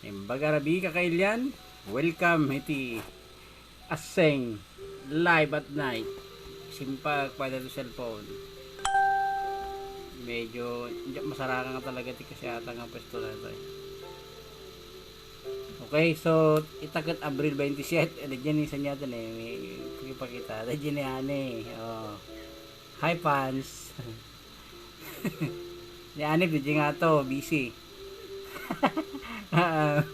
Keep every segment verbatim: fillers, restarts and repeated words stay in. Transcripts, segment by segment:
Imbag a rabii, kakailian, welcome iti Aseng Live at Night. Simpag pada to cellphone. Medyo, medyo masarakan nga talaga ti kasi ata nga pwesto na ito eh. Okay, so ita ket Abril twenty-seven, eh, diyan yung sanyatan eh, may pakipakita. Diyan ni Ani, oh. Hi, fans. Ni Ani, diyan nga to, busy. Ah,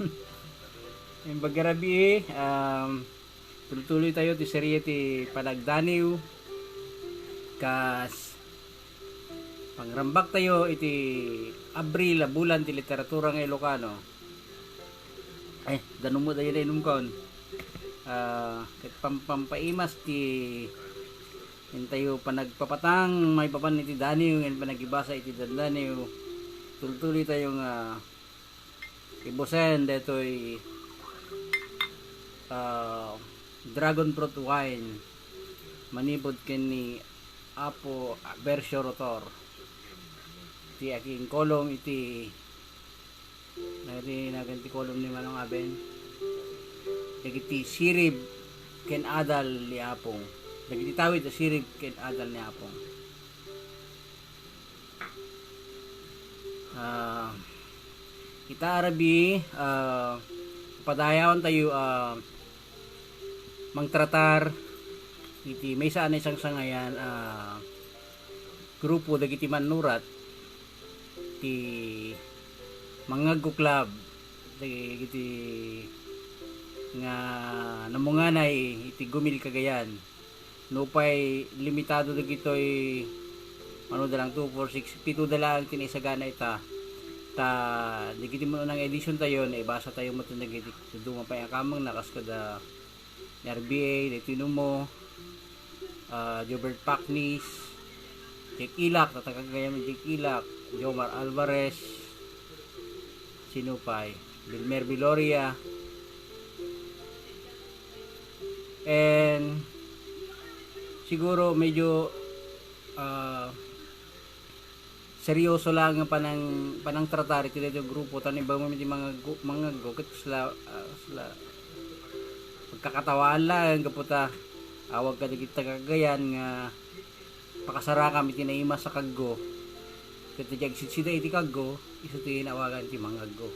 imbag a rabii, um, tuloy-tuloy tayo ti serye ti panagdaniw. Kas pangrambak tayo iti Abril a bulan ti literatura nga Ilocano. Ay, danum mo tayo na inum kon. Ah, ket pampampaimas ti intayo panagpapatang maipapan iti daniw, ngem panagibasa iti dandaniw. Tuloy-tuloy tayo nga ibusen detoy, ah, dragon fruit wine manipud ken ni Apo Bercio Rotor, ti aking kolom iti, nagati nagan ti kolom ni Manong Aben, dagiti sirib ken adal ni Apong, dagiti tawid a sirib ken adal ni Apong. Ah, ita a rabii, ah, padayawan tayo, ah, mangtratar iti maysa a naisangsangayan a grupo dagiti mannurat ti Mangaggo Club dagiti nga namunganay iti Gumil Cagayan. Nupay limitado dagitoy, ano da lang, two, four, six, pito da lang ti naisagana ita. Ta dagiti met unang edition tayo, naibasa tayo met dagiti dadduma pay a kamengna, kas kada ni R B A, ni Tinumo, ah, Jobert Pacnis, Jake Ilak, tatagagayam ni Jake Ilak, Jomar Alvarez, sino pay? Wilmer Viloria. And siguro medyo, ah, seryoso lang nga panang, panangtratar iti daytoy grupo, tan ibaga mo iti mangaggo, mangaggo ket kasla, ah, kasla pagkakatawaan lang gapu ta awag kadagiti taga-Cagayan nga pakasarakam iti naimas a kaggo. Ket ti agsidsida iti kaggo, isu ti naawagan ti mangaggo.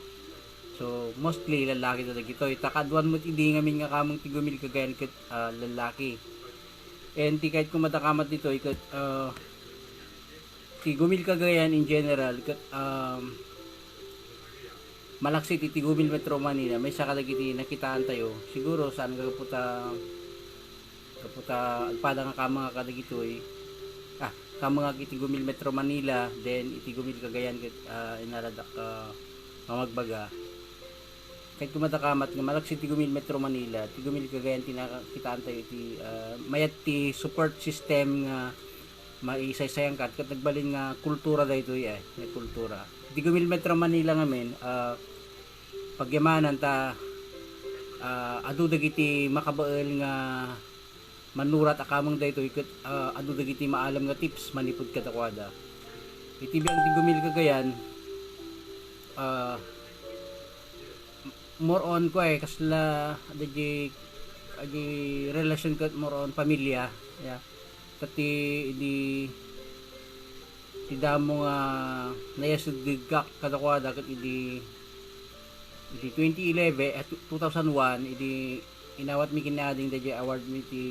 So, mostly lalaki ta dagitoy. Ta kaaduan met idi ngamin nga kameng ti Gumil Cagayan ket, ah, lalaki. And ti kayat koma dakamat ditoy ket, ah, ti Gumil Cagayan in general ket, um, malaksid iti Gumil Metro Manila, maysa kadagiti nakitaan tayo. Siguro saan gapu ta, gapu ta agpada nga kamengak kadagitoy. Ah, kamengak iti Gumil Metro Manila, then iti Gumil Cagayan ket, ah, inaradak, ah, mamagbaga. Kayat koma dakamat nga malaksid ti Gumil Metro Manila, ti Gumil Cagayan ti nakitaan tayo iti, ah, mayat ti support system nga maisaysayangkan ket nagbalin nga kultura daytoy, eh, nga kultura. Ti Gumil Metro Manila ngamin, ah, pagyamanan ta, ah, adu dagiti makabael nga mannurat a kameng daytoy ket, ah, adu dagiti maalam nga tips manipud kadakuada. Iti biag ti Gumil Cagayan, ah, more on ko ay kasla adda di, adda relasyon ket more on pamilya, ya. Ket ti idi ti damo nga naiyasigegak kadakuada ket idi, idi twenty eleven, eh, two thousand one, idi inawatmi ken ni ading daydiay award mi ti,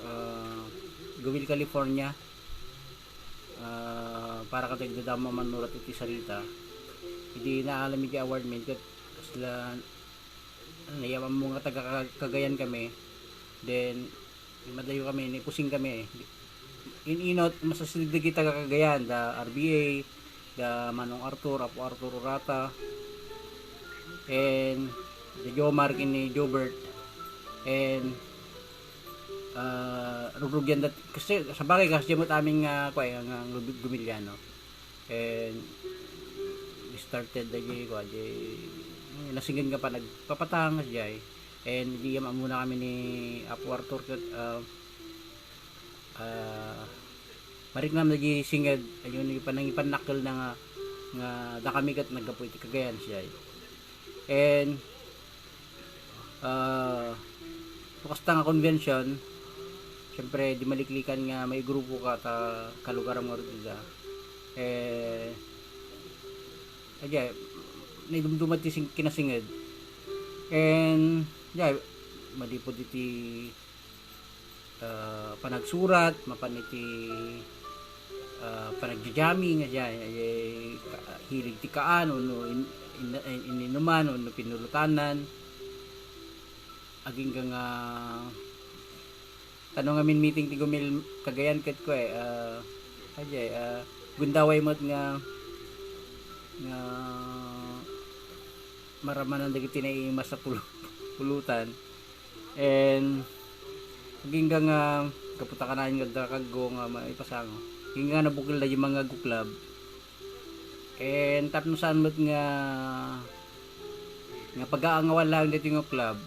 ah, Gumil California, ah, para kadagiti damo a mannurat iti sarita. Idi naalam iti award mi ket kasla, ano, nayaman mo nga taga Cagayan kami. Then, madayo kami, naipusing kami. In-inot, masasig dagiti taga Cagayan, da R B A, da Manong Arthur, Apo Arthur Urata, and da Jomar ken ni Jobert, and, ah, rugrugian dat-, kasi sabagay, kasi met amin nga, kuwan, nga, nga gumi-, gumilya, no? And we started daydiay, kuwan, daydiay, nasinged nga panagpapatang, daydiay. And idi amuna kami ni Apo Arthur ket, ah, ah, mariknam daydiay singed, ayun, ipannakkelna nga, nga dakami ket naggapu iti Cagayan, daydiay. And, ah, no kasta nga convention, siyempre, di maliklikan nga maigrupo ka ta kalugaram nga rudida. Eh, aja, naidumduma ti sing-, kinasinged. And, yeah, malipod iti ah, panagsurat, mapan iti, ah, panagja-jamming, nga siya, eh, ka-, hilig ti kaan, wenno in-, in-, in-, ininuman, wenno pinulutanan. Agingga nga, tano ngamin meeting ti Gumil Cagayan ket kua, eh, ah, ajay, ah, gundaway met nga, nga maramanan dagiti naimas a pulu-, pulutan. And agingga nga gapu ta kanayon nga adda kaggo nga maipasango. Agingga nga nabukel daydi Mangago Club. And tapno saan met nga, nga pagaangawan laeng daytoy nga club,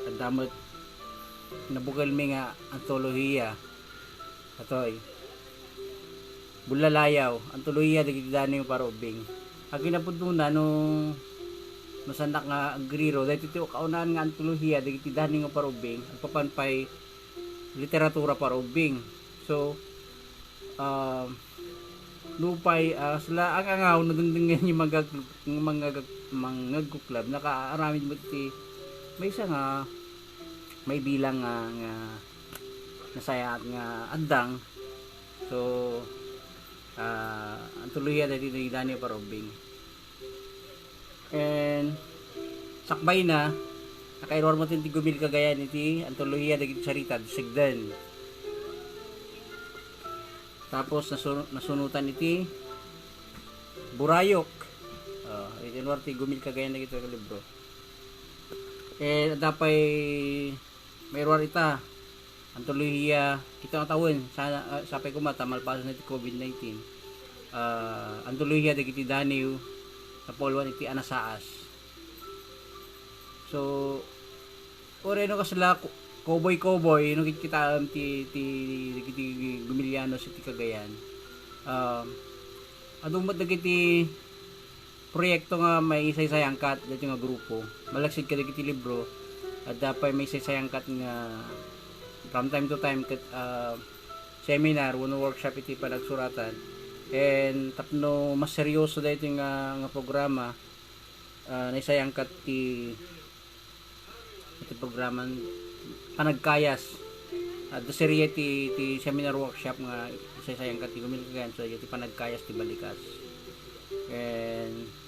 adda met nabukelmi nga antolohiya. Atoy. Bullalayaw, antolohiya dagiti daniw para ubbing. Kinapudnona no, no saannak nga agriro, daytoy ti kaunaan nga antolohiya dagiti daniw nga para ubbing, agpapan pay literatura para ubbing. So, ah, nupay, ah, sila ang angaw, nadengdeng nga mangag-, mangag-, Mangago Club, nakaaramid met ti maysa nga maibilang nga, nga nasayaat nga addang. So, ah, antolohiya dagiti daniw para ubbing. And sakbayna, nakairuar met ti Gumil Cagayan iti antolohiya dagiti sarita, Dusegden. Tapos nasu-, nasunotan iti Burayok. Ah, iti iruar ti Gumil Cagayan dagiti libro. Eh, adda pay mairuar ita, antolohiya, ita nga tawen, sa-, ah, sapay koma ta malpasen ti covid nineteen. Ah, antolohiya dagiti daniw, napauluan iti Anasaas. So, uray no kasla ko-, koboy-koboy, no kitkitaem ti, ti, dagiti Gumilianos iti Cagayan. Um, adu met dagiti proyekto nga maisaysayangkat daytoy nga grupo. Malaksid kadagiti libro, adda pay maisaysayangkat nga from time to time ket, ah, seminar wenno workshop iti panagsuratan. And tapno mas seryoso daytoy nga, nga programa, ah, naisayangkat ti iti programan panagkayas. Adda serie ti, ti seminar workshop nga isaysayangkat ti Gumil Cagayan, so, iti panagkayas ti balikas. And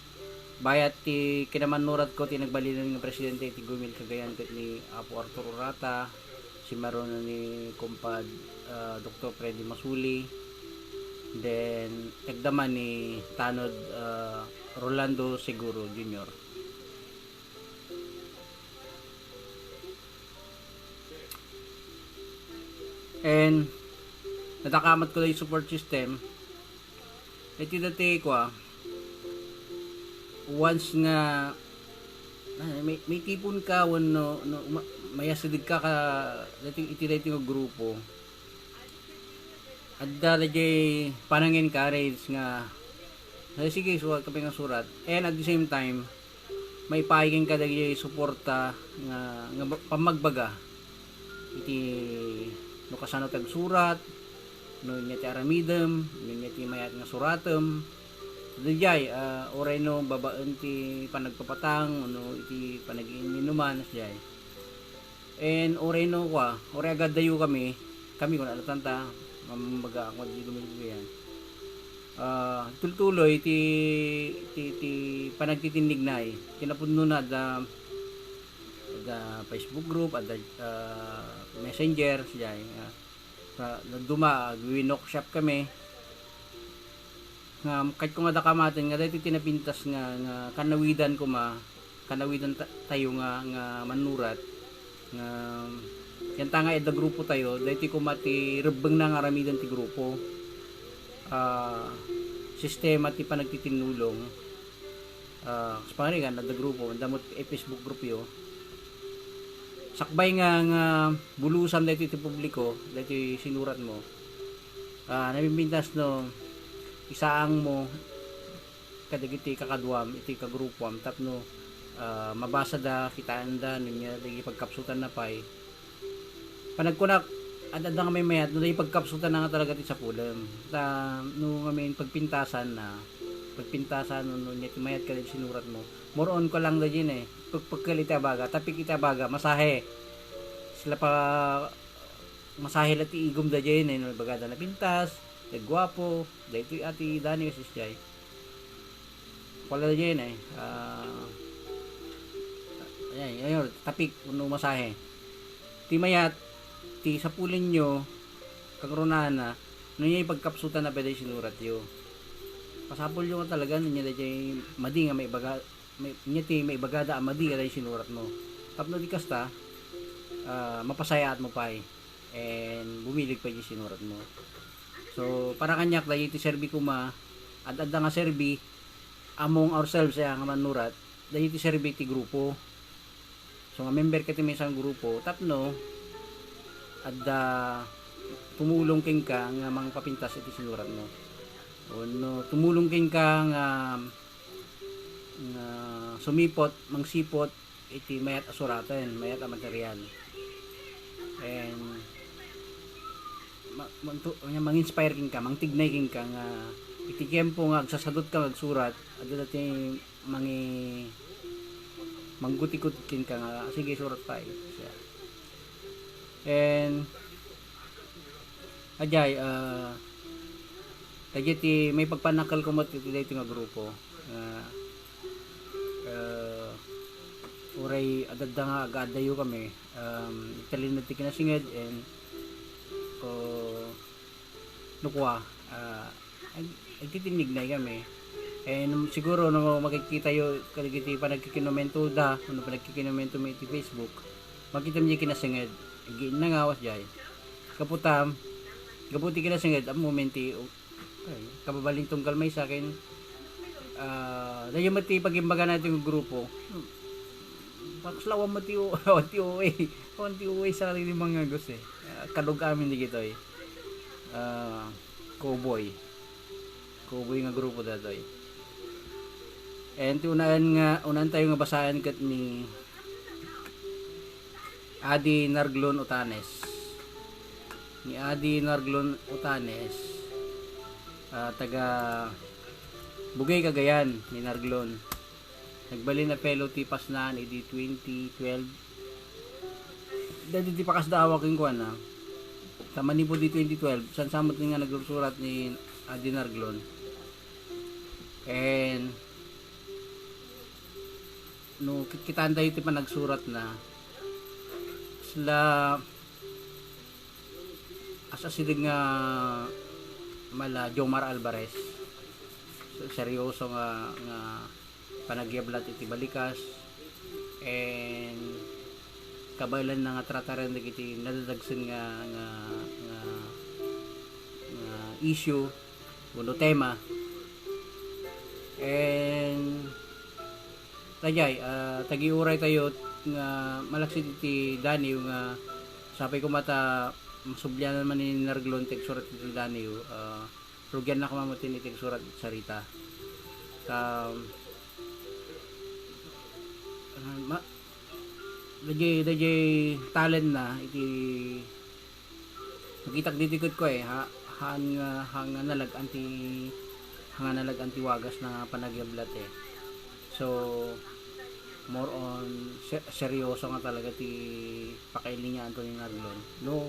bayat ti kinamannuratko ti nagbalinen nga presidente iti Gumil Cagayan ket ni Apo Arthur Urata, simmaruno ni Kumpad, ah, Doktor Freddy Masuli, then agdama ni Tanod, ah, Rolando Seguro Junior. And nadakamatko daytoy support system. Iti dati ko, ah, once nga, ah, may, maitipon ka wenno, no, ma-, mayasideg ka ka, dati, iti dati nga grupo. Adda dayjay panang-encourage nga, "Ay, sige, surat ka pa nga surat." And at the same time, maipaay kenka dagiti suporta nga, nga ba-, pammagbaga iti no kasano ti agsurat, no ania ti aramidem, no ania ti mayat nga suratem. Dayjay, ah, uray no babaen ti panagpapatang, no iti panag-iinuman, dayjay. And uray no kua, uray agaddayo kami, kami kuna latanta, mambaga ako di gumilbian. Ah, tultuloy ti, ti, ti panagtitinnignay. Kinapudnona adda, adda Facebook group, adda, ah, Messenger, siyay, ah, sa, duma, agwi-workshop kami. Nga, kayatko nga da kamaten, nga daytoy ti napintas nga, nga kanawidan koma, kanawidan ta-, tayo nga, nga mannurat, nga, yanta nga adda grupo tayo, daytoy koma ti rebbengna nga aramiden ti grupo. Ah, sistema ti panagtitinnulong. Ah, kas pangarigan, adda grupo, adda met Facebook group yo. Sakbay nga, nga bulusam daytoy ti publiko, daytoy sinurat mo. Ah, napimpintas no, isaang mo, kadagiti kakaduam iti kagrupuam tapno, ah, mabasada, kitaenda, no nia dagiti pagkapsutanna pay. Panagkunak, ad-adda nga maymayat no dagiti pagkapsutanna nga talaga ti sapulem. Ta, no ngamin pagpintasanna, pagpintasan no, no nia ti mayat kadagiti sinuratmo. More on ko lang daydiay, eh. Pagpagkel iti abaga, tapik iti abaga, masahe. Sila pa, masahe la ti igum daydiay, eh, no ibagada napintas, nagguapo, daytoy a ti Dani, sis jay. Wala daydiay, eh. Ah, ayan, ayan, tapik, no masahe. Ti mayat, ti sapulenyo, kagrunaanna, no nia pagkapsutanna pay daydiay sinuratyo. Pasapulyo nga talaga, no nia daydiay madi nga maibaga, may, nia ti maibagada a madi kadagiti sinuratmo. Tapno di kasta, ah, mapasayaatmo pay. And bumileg pay diay sinuratmo. So, para kaniak, daydiay ti serbi koma, ad-adda nga serbi among ourselves, eh, nga mannurat, daydiay ti serbi ti grupo. So, nga member ka ti maysa nga grupo, tapno adda tumulong kenka nga mangpapintas iti sinuratmo. Wenno tumulong kenka nga, nga sumipot, mangsipot iti mayat a suraten, mayat a material. And ma-, mantu-, ania, mang-inspire kenka, mangtignay kenka nga iti tiempo nga agsasadutka nga agsurat, adda daytoy mangi-, manggutikut kenka nga, "Sige, surat pay." Siya. And, ajay, ah, daydiay ti maipagpannakkel koma iti daytoy nga grupo. Ah, ah, uray ad-adda nga agaaddayo kami, um, italin ti kinasinged and, oh, no kua, ah, ag-, agtitinnignay kami. And siguro no makikitayo kadagiti panagkikinumentoda, no panagkikinumentomi iti Facebook, makitami diay kinasinged. Agiinna nga awas jay. Gapu ta, gapu ti kinasinged, ammomi ti, ay, kababalin tunggal maysa ken, ah, daydiay met ti pagimbagana ti grupo. Bakit lawan mo ti O-, awan ti O A. Awan ti O A sa rin mga gusto eh. Ah, kadug amin di gitoy. Ah, Cowboy. Cowboy nga grupo datoy. And ti unaen nga, unaen tayo nga basaen ket ni Adi Narglon Otanes. Ni Adi Narglon Otanes, ah, taga Bugey, Cagayan, ni Narglon. Nagbalin a fellow ti Pasnaan idi twenty twelve. Daydi ti pakasdaawa kenkuana. Ta manipud di twenty twelve, sansamet nga nagsurat ni Adi Narglon. And no, kit-, kitaan tayo ti panagsurat na. Sila, as-, asideg nga mala Jomar Alvarez. So, seryoso nga, nga panagyablat iti balikas. And kabaelanna nga trataren dagiti nadadagsen nga, nga, nga, nga issue wenno tema. And, daydiay, ah, tagiuray tayo nga malaksid iti Daniw nga sapay koma ta masublianan man ni Narglon ti agsurat iti Daniw, ah, rugianna koma met ti agsurat sarita. Ta, ah, ma-, daydiay, daydiay talentna iti makitak ditoy ket kua, eh, ha-, haan nga, haan nga nalag-an ti, haan nga nalag-an ti wagasna nga panagyablat, eh. So, more on se-, seryoso nga talaga ti pakailianto ni Narglon. No,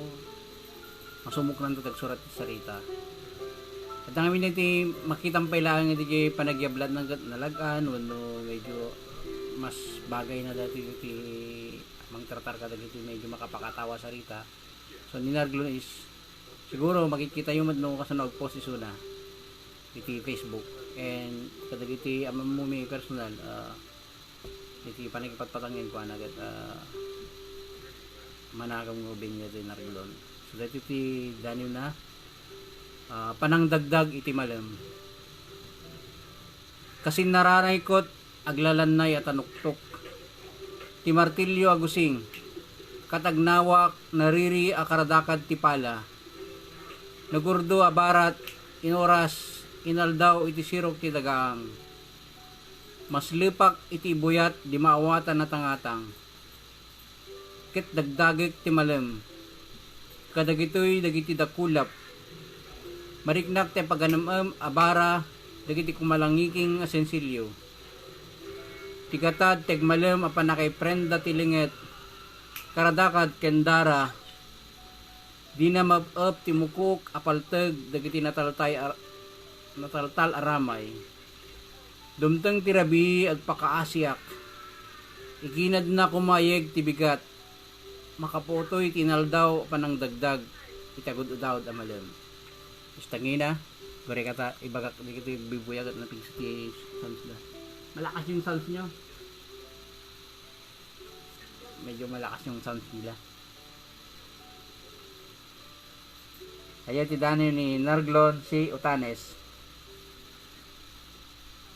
masumuknanto ti agsurat ti sarita. Ket ngamin iti makitam pay laeng iti panagyablatna ket nalag-an wenno medyo mas bagay na dati ti mangtratar kadagiti medyo makapakatawa sarita. So, ni Narglon is, siguro, makikitayo met no kasano agpost isuna iti Facebook. And kadagiti ammomi personal, ah, iti panagipatpatang kenkuana ket, ah, managam nga ubing ni Narglon. So, daytoy ti Daniw na, ah, panangdagdag iti malem. Kasin nararaykot aglalannay a tanuktok. Ti martilyo a gusing, katagnawak, nariri a karadakad ti pala. Nagurdo a barat, inoras, inaldaw iti sirok ti dagaang. Maslepak iti buyat di maawatan a tangatang, ket dagdagek ti malem. Kadagitoy dagiti dakulap, mariknak ti paganem-em a bara dagiti kumalangiking a sensilyo. Ti gatad ti agmalem a pannakaiprenda ti linget, karadakad ken dara, dina maep-ep ti mukok a palteg dagiti nataltay a, nataltal a ramay. Dumteng ti rabii, agpakaasiak. Iginadna kumayeg ti bigat. Makaputoy ti inaldaw a panangdagdag iti agud-udaud a malem. Basta ngina, gure kata, ibagak dagiti bibuyag a napigsa ti sounds da. Malakas yung sounds nyo. Medyo malakas yung sounds nila. Ayan ti daniw ni Narglon C. Otanes.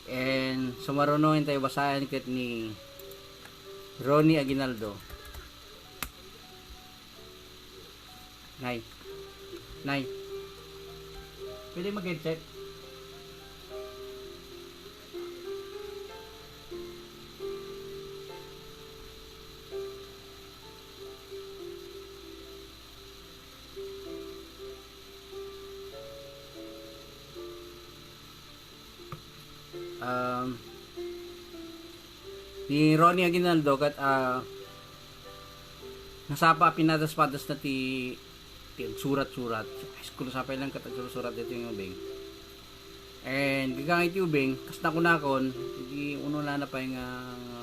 And sumaruno tayo basayan ket ni Ronnie Aguinaldo. Nay. Nay. Pwede mag-headset? Um, ni Ronnie Aguinaldo ket, ah, nasapa a pinadas-padas na ti, ti agsurat-surat. High school sapay lang ket agsurat-surat ditoy nga ubing. And gaga iti ubing, kas nakunakon, iti ununana pay nga, nga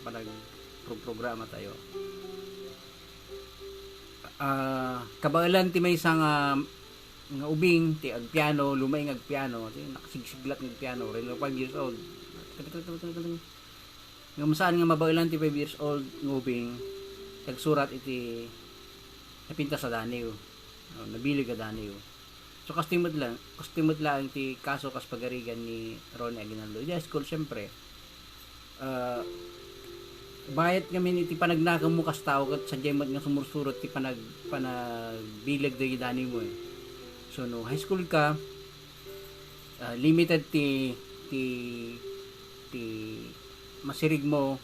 panagproprograma tayo. Ah, kabaelan ti maysa nga, nga ubing ti agpiano, lumaing agpiano, ti nakasigsiglat nga agpiano, ren five years old. Ngem saan nga mabaelan ti five years old nga ubing ti agsurat iti napintas a daniw, o, nabileg a daniw. So, kastoy met lang, kastoy met laeng ti kaso kas pagarigan ni Ronnie Aguinaldo. Idiay high school, siyempre, ah, bayat ngamin iti panagnakemmo kas tao ket sadiay met nga sumursurot ti panag-, panagbileg dagiti daniwmo, eh. So, no high school ka, ah, limited ti, ti, ti masirigmo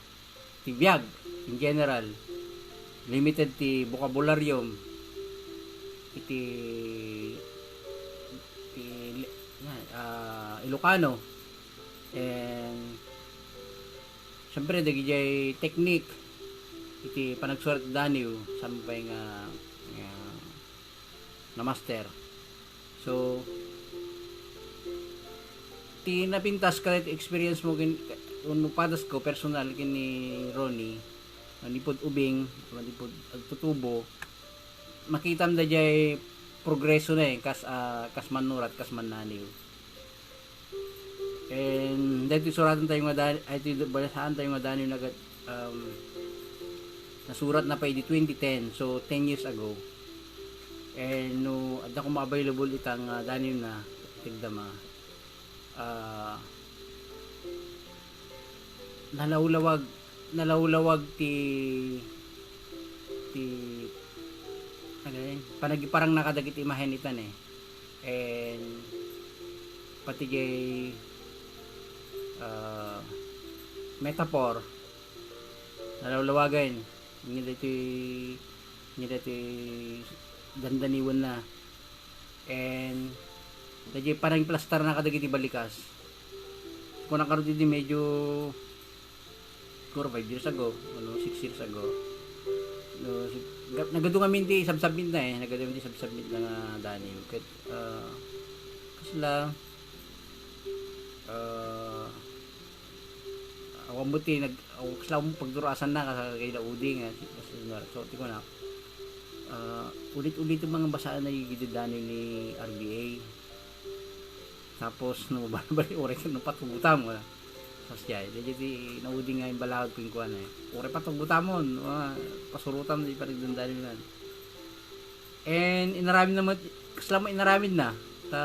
ti biag in general. Limited ti bokabularyom iti, iti, ah, Ilocano. And siyempre, dagidiay teknik iti panagsurat daniw, saan pay nga, nga na-master. So, ti napintas ka, ti experience mo ken, wenno padasko personal ken ni Ronnie, manipud ubing, manipud agtutubo, makitam daydiay progreso na, eh, kas, ah, kas mannurat, kas mannaniw. And daytoy suratan tayo nga dan-, ay, ti basaan tayo nga daniw na ket, um, nasurat na pay idi twenty ten, so ten years ago. And no adda koma available ita nga daniw na, tigdama, ah, nalawlawag, nalawlawag ti, ti, ano yun, panagiparang na kadagiti imahen itan, eh. And pati jay, ah, metaphor, nalawlawagen. Ngem daytoy, ngem daytoy dandaniwen na. And dayjay panangiplastar na kadagiti balikas. Kuna karon idi medyo siguro five years ago, ano, six years ago. No, si-, ga-, nagadu ngamin ti isubmit na, eh. Nagadu ngamin ti isubmit na nga daniw. Ket, ah, kasla, ah, awan mo ti nag-, aw-, kasla mo pagdurasan na, kas-, kay Laudi nga, si-, kas-, so, ti kuna, ah, ulit-ulit ti mga basaan na idi daniw ni R B A. Tapos, no, bali-bali, uray no patugutam, wala. Tapos, jay, dayjay ti naudi nga imbalaod kenkuana, eh. Uray patugutamon, ah, pasurotam di panagdandaniw na. And inaramid na met, kasla mo inaramid na. Ta,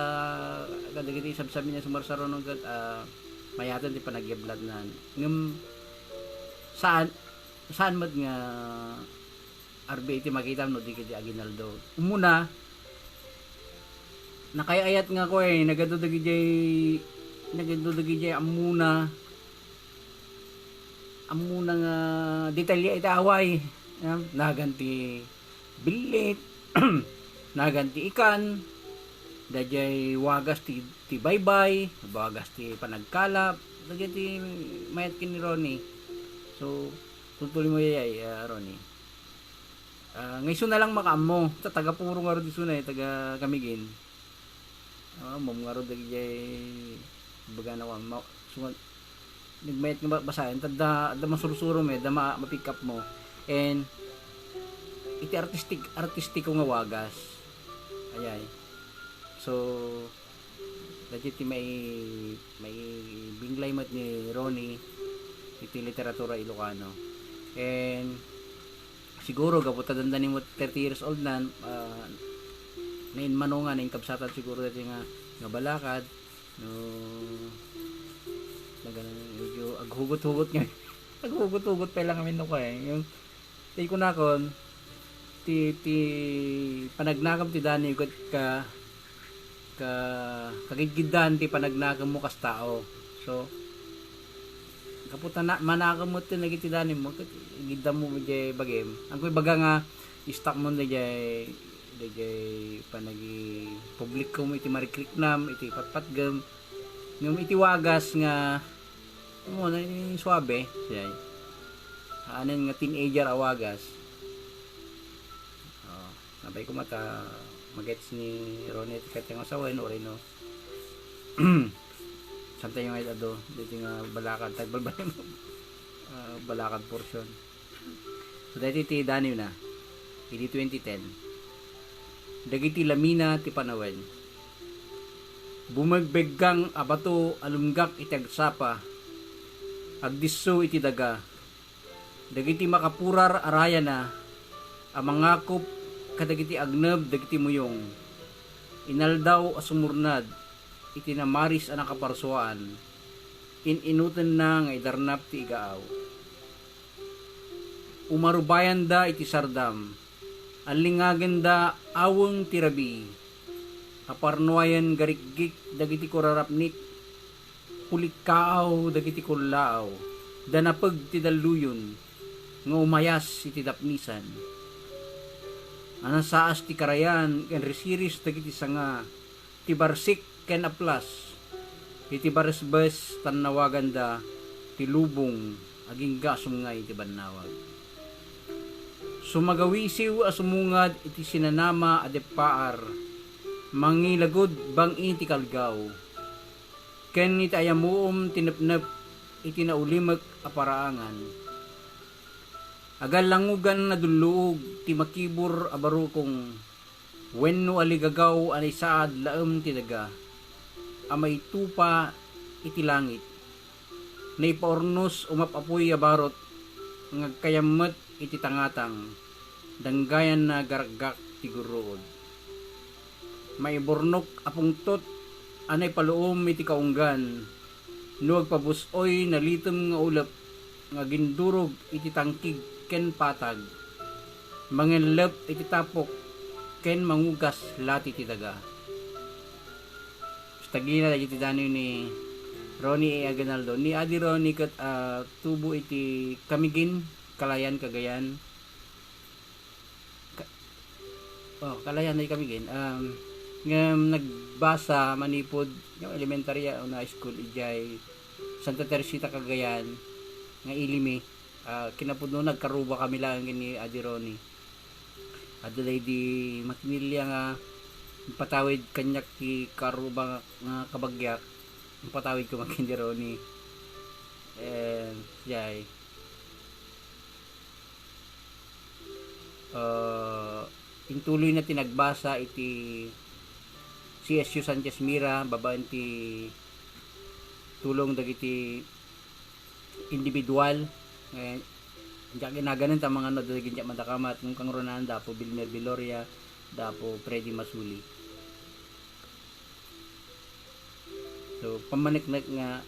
kadagiti sabsabi na sumarsaruno ket, ah, mayaten ti panagyablatnan. Ngem, saan, saan met nga R B A ti makitam no di ket di Aguinaldo. Umuna, nakay-ayat nga ko, eh, nagadu dagidiay Nagadu dagidiay ammona, ammona nga detalye iti away. Em, nagan ti billit, nagan ti ikan, daydiay wagas ti, ti baybay, wagas ti panagkalap, daydiay ti mayat ken ni Ronnie. So, tultuloy mo daydiay, ah, Ronnie. Ah, nga isu na lang makaammo, ta taga puro ngarud isu na, eh, taga Camiguin. Ah, mom ngarud dagijay baga na ma-, sunga-, nagmayat nga ba-, basaen, ta adda, adda masursuro mo, adda ma-, ma-pick up mo. And iti artistic, artistiko nga wagas. Ayay. So, dagiti mai-, maibinglay met ni Ronnie iti literatura Ilocano. And siguro, gapu ta dandani mo thirty years old nan, ah, naimmano nga, nainkabsatan siguro dati nga, nga balakad, no, nagana, medyo aghugot-hugot nga, aghugot-hugot pa lang amin no ko eh. Yung, ti kunakon, ti, ti panagnakem ti Daniw ket ka, ka, kagidgiddan ti panagnakem mo kas tao. So, gapu ta na, manakem met ti nagiti Daniw mo, ket giddam mo diay bagim. Angko ibaga nga, istak mo diay, diay panagi publiko mo iti marikriknam, iti patpatgem. Ngem iti wagas nga, mo na, suabe, siya. Anen nga teenager a wagas. Oh, nabay ko mata magets ni Ronnie ti kati nga sawen, uray no. Santa yung ado, dito nga balakad, tagbalbal, ah, balakad portion. So, dati ti Daniw na, idi twenty ten. Dagiti lamina ti panawen. Bumegbeggang a bato a lumgak iti agsapa, agdisso iti daga. Dagiti makapurar a rayana a mangakop kadagiti agneb dagiti muyong. Inaldaw a sumurnad iti namaris a nakaparsuaan, in-inutenna nga idarnap ti igaaw. Umarubayanda iti sardam, allingagenda aweng ti rabii, aparnuayen garikgik dagiti kurarapnik, pulikkaaw dagiti kullaaw, da napeg ti dalluyon nga umayas iti dapnisan. A nasaas ti karayan ken risiris dagiti sanga, ti barsik ken aplas, iti baresbes tan nawaganda ti lubong agingga a sumngay iti bannawag. Sumagawisiw a sumungad iti sinanama a deppaar, mangilagud bang-i ti kalgaw, ken iti ayamuom ti nepnep iti naulimek a paraangan. Agallangugan a dulluog ti makibur a barukong wenno aligagaw a naisaad laem ti daga a maitupa iti langit. Naipaurnos umap-apuy a barot nga agkayam met iti tangatang, danggayanna garagak ti gurruod. Maiburnok a pungtot a naipaluom iti kaunggan, no agpabus-oy nalitem nga ulep nga agindurog iti tangkig ken patag, mangellep iti tapok ken mangugas lati ti daga. Tagina dagiti daniw ni Ronnie A. Aguinaldo. Ni Adi Ronnie ket, ah, tubo iti Camiguin, Calayan, Cagayan. Ka-, oh, Calayan ay Camiguin. Um, ngem nagbasa manipud yung elementary o high school idiay Santa Teresita, Cagayan, nga Ilimi. Ah, kinapudno nagkaruba kami laeng ken ni Adi Ronnie. Adda daydi makinilya nga impatawid kaniak ti karuba nga, nga kabagiak. Impatawid ko makin ni Ronnie. And, jay. Ah, intuloy na ti nagbasa iti C S U Sanchez Mira babaen ti tulong dagiti individual. Eh, diak inaganen ta mangano dagiti madakamat, ngem kangrunaan da Apo Vilmer Viloria, da Apo Freddy Masuli. So, pammaneknek nga,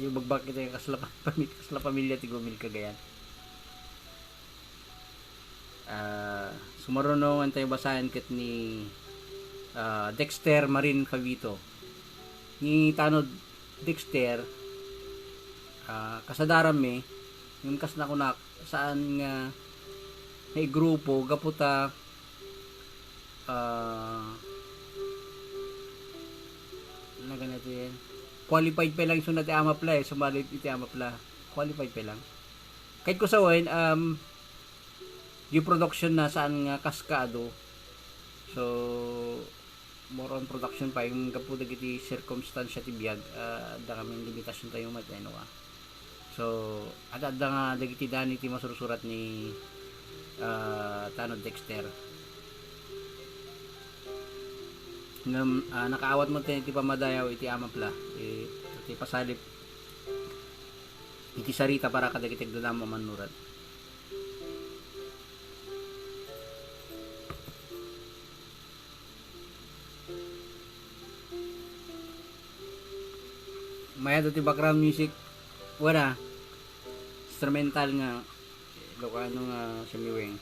yung bagbak ito yung kasla, pami-, kasla pamilya ti Gumil Cagayan. Ah, sumarunongan tayo basahin ket ni, ah, Dexter Marin Fabito. ni Tanod Dexter, ah, kasadaranmi, ngem kas nakunak, saan nga naigrupo gapu ta, ah, ano nga ito yan? Qualified pa lang isu na ti Amapla eh, sumali iti Amapla. Qualified pa lang. Kahit ko sa wine, um, yung production na saan nga kas kaado. So, more on production pa yung gapu dagiti circumstance ti biag, ah, adda kami limitasyon tayo met, ano ka. So, adda, adda nga dagiti dani ti masursurat ni, ah, Tanod Dexter. Ngem, ah, nakaawat mo ti, ti pamadayaw iti Amapla, ti, ti pasalip iti sarita para kadagiti agdadamo a mannurat. Mayat ti background music, wala. Instrumental nga, Ilocano nga sumiwing.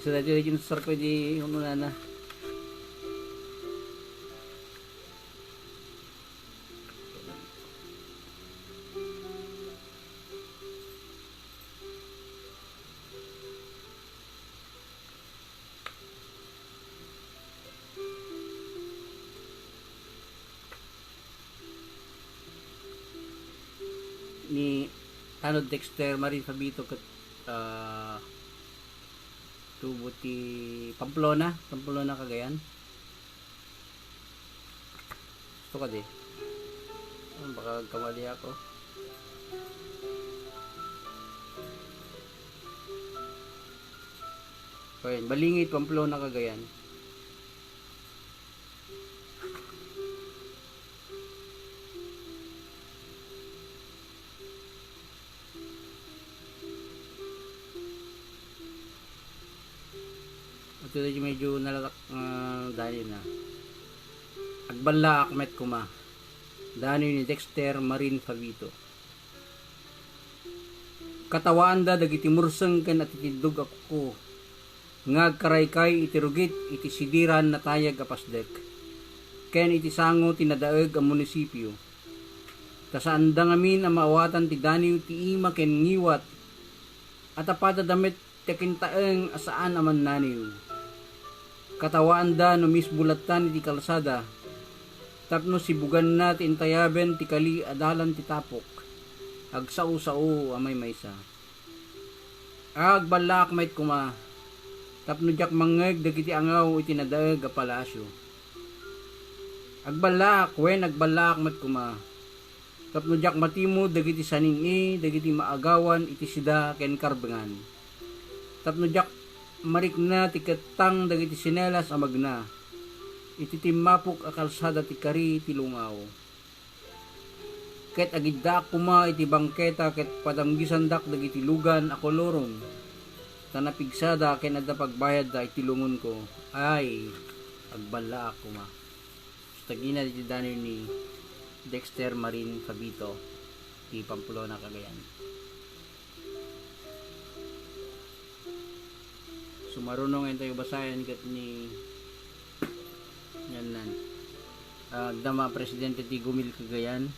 Isa dati lagi nasar ko di, ano na na. Ni Tanod Dexter Marin Fabito ket, ah, tubo ti Pamplona, Pamplona, Cagayan. Gusto ka di? Ah, baka agkamali ako. Okay, Balingit, Pamplona, Cagayan. Ito medyo nalatak nga dani na. Agballaak met koma. Dani ni Dexter Marin Fabito. Katawaanda dagiti murseng ken atitiddog a kuko nga agkaraykay iti rugit iti sidiran natayag a pasdek ken iti sango ti nadaeg a munisipio. Ta saanda ngamin a maawatan ti daniw ti ima ken ngiwat a tapadada met ti akintaeng a saan a mannaniw. Katawaanda no misbulatan iti kalsada tapno sibuganna ti intayaben ti kali a dalan ti tapok. Agsao-sao a maymaysa. Agballaak met koma tapno diak mangngeg dagiti angaw iti nadaeg a palaasio. Agballaak, wen, agballaak met koma tapno diak matimud dagiti saning-i dagiti maagawan iti sida ken karbengan. Tapno diak marikna ti kettang dagiti sinelas a magna iti timmapok a kalsada ti kari ti lungaw. Ket agiddaak koma iti bangketa ket padanggisandak dagiti lugan a kolorom, ta napigsada ken adda pagbayadda iti lungonko. Ay, agballaak koma. Tagina iti daniw ni Dexter Marin Fabito, ti Pamplona, Cagayan. Sumaruno ngayon tayo basayan ket ni, yan nan. Ah, agdama presidente ti Gumil Cagayan,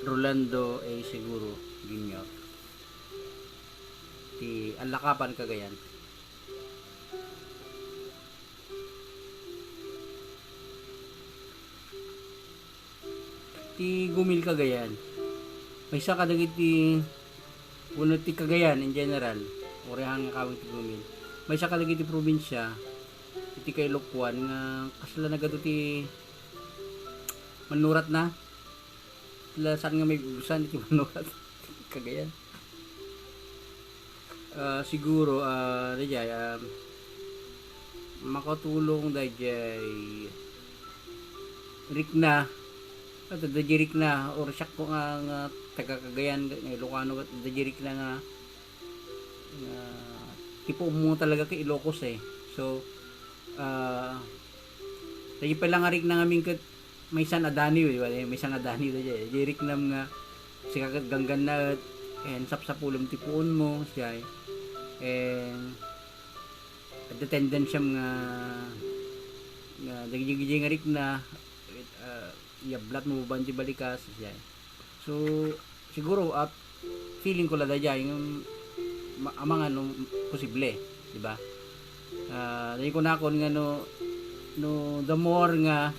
Rolando A. Seguro Junior. Ti Allakapan, Cagayan. Ti Gumil, Cagayan. Maysa kadagiti, wenno ti Cagayan in general, uray nga kaweng ti Gumil. Maysa kadagiti probinsya iti kailokuan nga kasla nagadu ti mannurat na. Kasla saan nga maibusan iti mannurat. Cagayan. Ah, siguro, ah, dayjay, ah, makatulong dayjay rikna, at dayjay rikna, or siak ko nga, nga taga Cagayan, nga Ilocano, dayjay rikna nga, nga tipo mo talaga kay Ilocos eh. So, ah, dayjay pala nga rikna ngamin ket maysa nga daniw, di ba? Maysa nga daniw dayjay. Dayjay riknam nga sika ket ganggannaet, and sapsapulem ti puonmo, siya, and adda tendensyam nga nga dagiti nga rikna, ah, yablat mo babaen ti balikas, siya. So, siguro, ah, feeling ko la daydiay, nga ma-, amangan no posible, di ba? Ah, daydiay kunakon nga no, no the more nga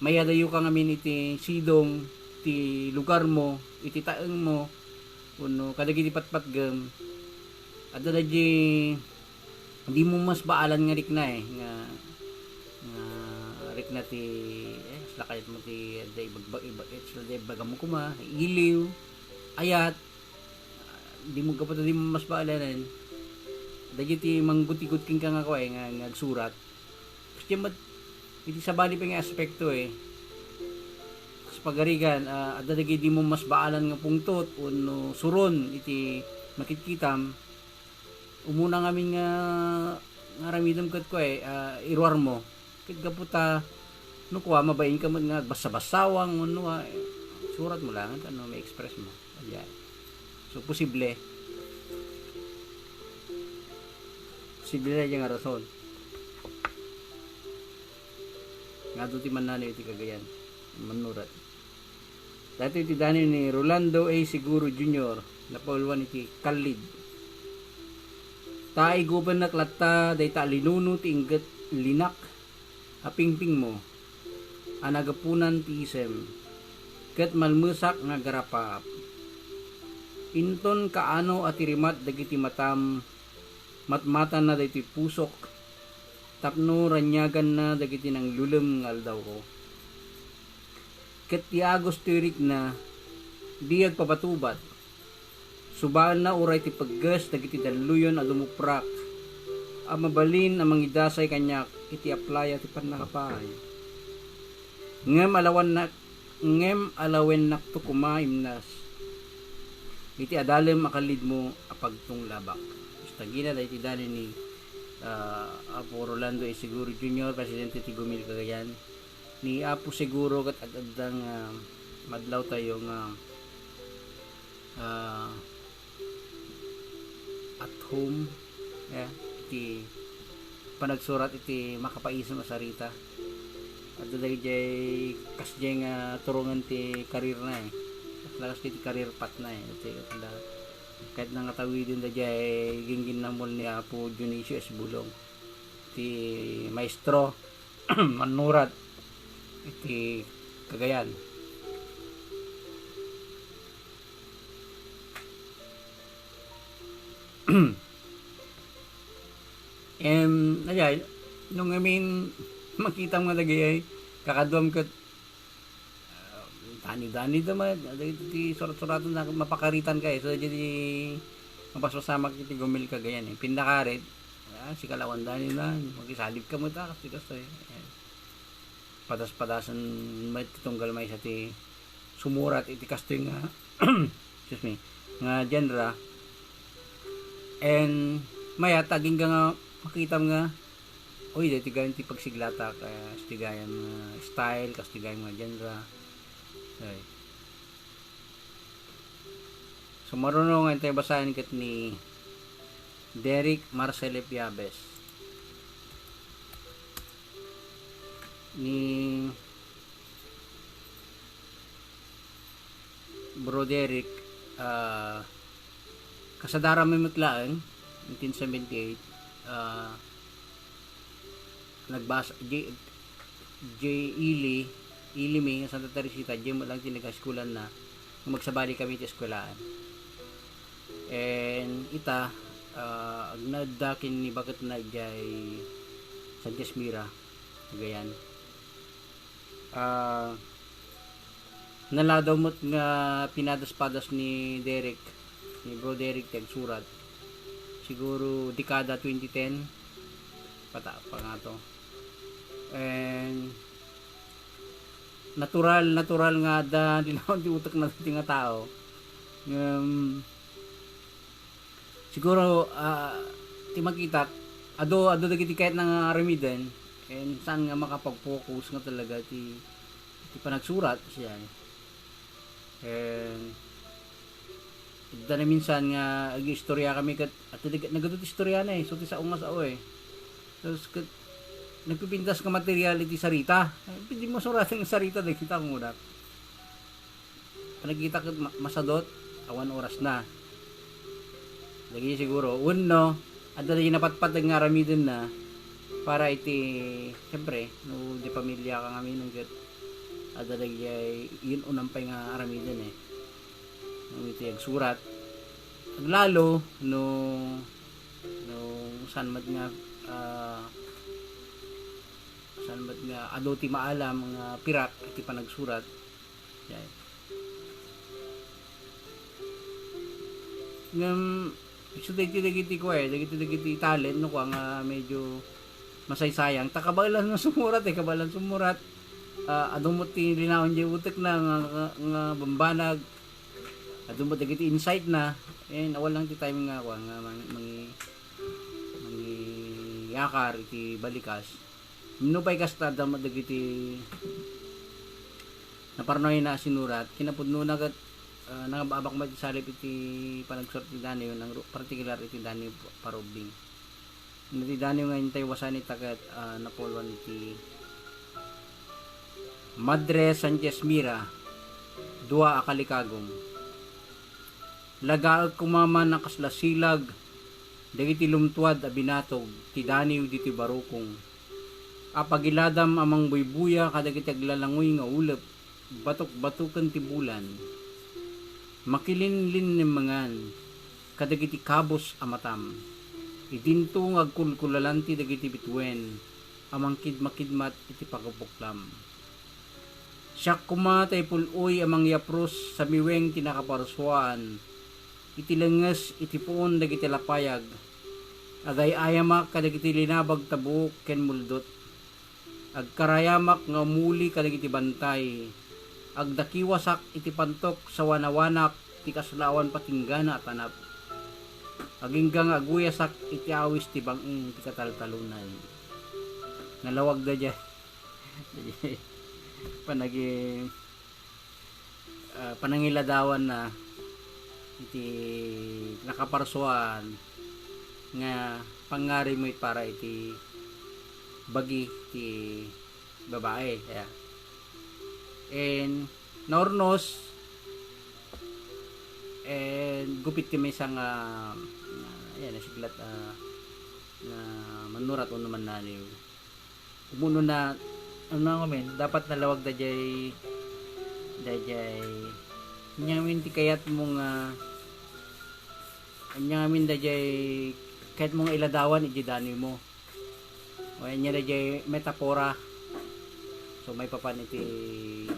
mayadayo ka ngamin iti sidong ti lugar mo, iti taeng mo, wenno kadagiti patpatgem, adda daydiay di mo mas baalan nga rikna eh, nga, nga rikna ti, eh, kasla kayat mo ti, adda ibagba-, iba-, kasla adda ibagam koma, iliw, ayat, ah, di mo gapu ta di mo mas baalanen. Dagiti manggutigud kenka nga kuay nga, nga agsurat. Kasi mat, iti sabali pa nga aspekto eh. Sa pagarigan, ah, adda dagiti di mo mas baalan nga pungtot, wenno suron iti makitkitam, umuna ngamin nga, nga aramidem ket kuay, ah, iruar mo. Ket gapu ta, no kua, mabain ka met nga agbassa-bassawang, wenno, ah, surat mo lang, ano, may express mo. Ayan. So, posible. Posible na dyan nga rason. Nga doon ti mannano iti Cagayan. Manurat. Daytoy ti danin ni Rolando A. Siguro Junior, napauluan iti Kallid. Ta igupennak latta dayta a linuno ti ingget linak a pingpingmo a nagapunan ti isem, ket malmesak nga agarapaap. Inton kaano a tirimat dagiti matam, matmatanna daytoy pusok, tapno raniaganna dagiti nanglulem nga aldawko. Ket ti agos ti rikna, di agpapatubat. Subaenna uray ti pegges dagiti dalluyon a dumuprak a mabalin a mangidasay kaniak iti aplaya ti pannakapaay. Ngem alawannak, ngem alawennakto koma imnas iti adalem a kallidmo a pagtunglabak. Istagina daytoy danin ni, ah, Apo Rolando A. Siguro Junior, Presidente ti Gumil Cagayan. Ni Apo Siguro ket ad-adda nga madlawtayo nga, ah, at home, eh, iti panagsurat iti makapaisem a sarita. Adda daydiay kasdiay nga turongen ti career na, eh. Lakas ti career path na, eh. Iti, ket nangatawidenna daydiay gingginnamol ni Apo Dionisio S. Bulong, ti maestro mannurat iti Cagayan. Em, ayay, no ngamin makitam nga dagiti kakaduam ket, ah, dani-dani da met, dagiti surat-suratan na mapakaritan kay, so, dagiti mapaspasamak iti Gumil Cagayan, eh. Pinnakarit, ah, sika la awan dani na, makisalib ka met, ah, kasi kastoy, eh. Padas-padasen met ti tunggal maysa ti sumurat iti kastoy nga, excuse me, nga genre. And mayat, agingga nga makitam nga, uy, daytoy gayam ti pagsiglatak, eh, kastoy gayam nga style, kastoy gayam nga genre. Okay. So, maruno nga intay basaen ket ni Derek Marcel Piabes. Ni Bro Derek, ah, kasadaram met laeng, nineteen seventy-eight, ah, nagbasa, J, J Ili, Ili mi nga Santa Teresita, diay met lang ti nag-eskuelanna, nga magsabali kami ti eskuelaan. And ita, ah, agnaedda ken ni baketna idiay Sanchez Mira, Cagayan. Ah, naladaw met nga pinadas-padas ni Derek, ni Bro Derek ti agsurat. Siguro dekada twenty ten, pata-, pa nga to. And natural, natural nga adda linaon ti utekna ti nga tao. Ngem, siguro, ah, ti makitak, adu, adu dagiti kayatna nga aramiden, and saan nga makapag-focus nga talaga ti, ti panagsurat siya. And, adda na minsan nga ag-istorya kami ket, at nag-, nagadu ti istorya na eh, so ti sao nga sao eh. Tapos ket, nagpipintas nga material iti sarita. Pwede mo suratan nga sarita, dagita kung una. Nagkita ket ma-, masadot, awan oras na. Dagiti siguro, wenno, adda dagiti napatpateg nga aramiden na para iti, siyempre, no, di pamilya ka ngamin, ket adda dagiti yun unang pay nga aramiden eh. No, iti agsurat. Aglalo, no, no, saan met nga, ah, saan met nga adu ti maalam nga pirak iti panagsurat. Yan. Ngem, isu dagiti, dagiti kua, eh, dagiti, dagiti talent, no, kua nga medyo masaysayang. Ta kabaelan nga sumurat, eh, kabaelan sumurat. Ah, adu met ti linaon diay utekna nga, nga, nga bambanag. Adu met dagiti insight na. Eh, awan lang ti time nga, kua, nga mang-, mangi-, mangiyakar iti balikas. Nupay kasta, adda met dagiti naparnuayna a sinurat, kinapudnona ket, ah, nangababak met ti salip iti panagsurat ti Daniel, nang ru-, partikular iti Daniel pa-, Parubling. Iti Daniel nga intay wasani ta ket, ah, napuloan iti Madre Sanchez Mira, dua a kalikagum. Lagaek koma man a kasla silag dagiti lumtuad a binatog ti Daniel ditoy barukong. Apagiladam a mangbuybuya kadagiti aglalangoy nga ulep, batok-batoken ti bulan. Makilinlinnemengan kadagiti kabus a matam. Idinto nga agkulkulalanti dagiti bituen a mangkidmakidmat iti pagabuklam. Siak koma tay pul-oy a mangyapros samiweng ti nakaparsuaan iti lenges iti puon dagiti lapayag. Agay-ayamak kadagiti linabag ta buok ken muldot. Agkarayamak nga umuli kadagiti bantay. Agdakiwasak iti pantok sa wanawanak ti kasla awan patinggana a tanap. Agingga nga aguyasak iti awis ti bang-ing ti kataltalonan. Nalawag da diay panagi-, ah, panangiladawan na iti nakaparsuan nga pangngarim met para iti bagi ti babae. Yeah. And naurnos, and gupit ti maysa nga, nga, ayan, nasiglat, ah, nga mannurat wenno mannaliw. Umuna, ano nga men, dapat nalawag da jay, da jay, anya men ti kayat mo nga, anya men da jay, kayat mo nga iladawan iti daniw mo. O anya da jay metapora. So, maipapan iti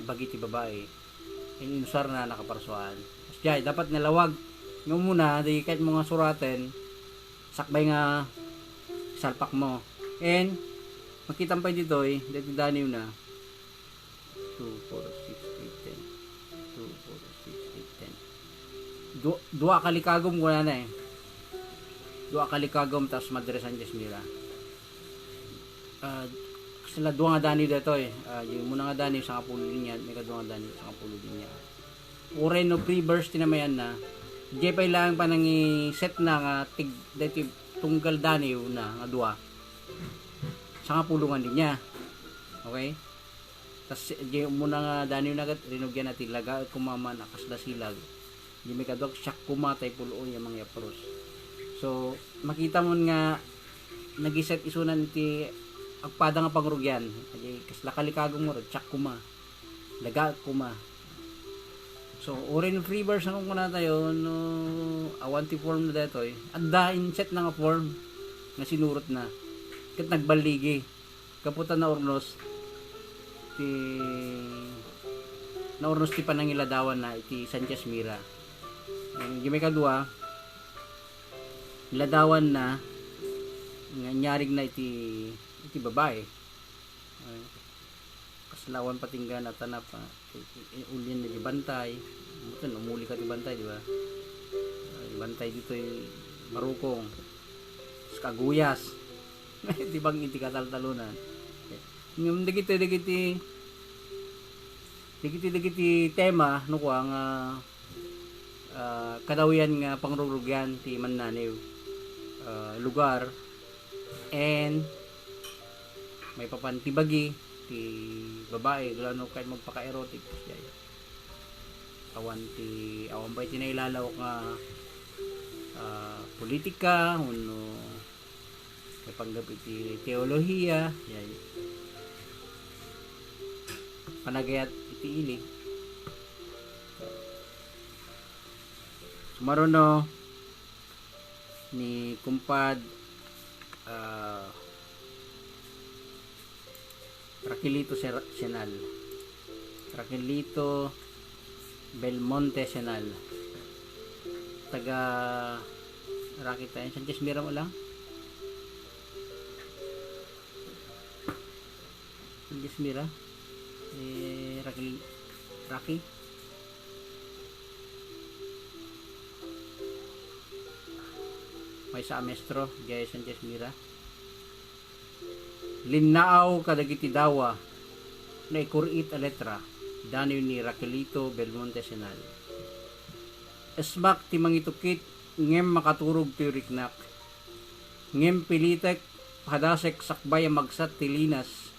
bagi ti babae. Inusar na nakaparsuan. Jay, dapat nalawag. Nga umuna, di kayat mo nga suraten, sakbay nga salpak mo. And, makita mo pa ditoy, dito daniw na. Two, four, six, eight, ten. Two, four, six, eight, ten. Du-, dua kalikagom ko na eh. Dua kalikagom, tas Madre Sanchez Mira. Ah, sila dua nga daniw detoy. Ah, yung muna nga daniw, sangapulo linya, may kadua nga daniw, sangapulo linya. Uray no free verse ti namayan na, jay pay lang panangiset na nga tig-, deti tunggal daniw na nga dua. Sangapulo nga linya. Okay? Tas, jay muna nga daniw na ket, rinugyan na ti laga, kumaman, a kasla silag. Jay may kadua, siak koma tay pul-oy a mangyapros. So, makita mo nga, nagiset isunan ti agpada nga pangrugian. Jay kasla kalikagom mo, siak koma. Laga koma. So, uray no free verse nga kunkunatayo, no, awan ti form na daytoy. Adda inset na nga form nga sinurot na. Ket nagballigi. Gapu ta naurnos ti, naurnos ti panangiladawan na iti Sanchez Mira. Ang di may kadua, iladawan na nga inyarigna iti, iti babae. Ay, kasla awan patinggana a tanap, ah, i-, i-, ulyan na di bantay. Amutan, umuli ka di bantay, di ba? Ah, di bantay ditoy barukong. Kas kaguyas. Di bang iti kataltalunan. Ngem dagiti, dagiti, dagiti, dagiti tema, no, kua nga, ah, kadawian nga pangrugrugian ti mannaniw, ah, lugar, and maipapan ti bagi, ti babai, lalo no kayat magpaka-erotic, kasdiay. Awan ti, awan pay ti nailalaw nga, ah, politika, wenno maipanggep iti teolohiya, yay. Panagayat iti ili. Sumaruno ni Kumpad, ah, Raquelito Ser-, Senal. Raquelito Belmonte Senal. Taga Rocky tayo. Sanchez Mira mo lang. Sanchez Mira. Eh, Raquel, Rocky. Maysa a maestro, diay Sanchez Mira. Linnaaw kadagiti dawa, naikor-it a letra, daniw ni Raquelito Belmonte Senal. Esmak ti mangitukit, ngem makaturog toy riknak. Ngem pilitek, padasek sakbay a magsat ti linas.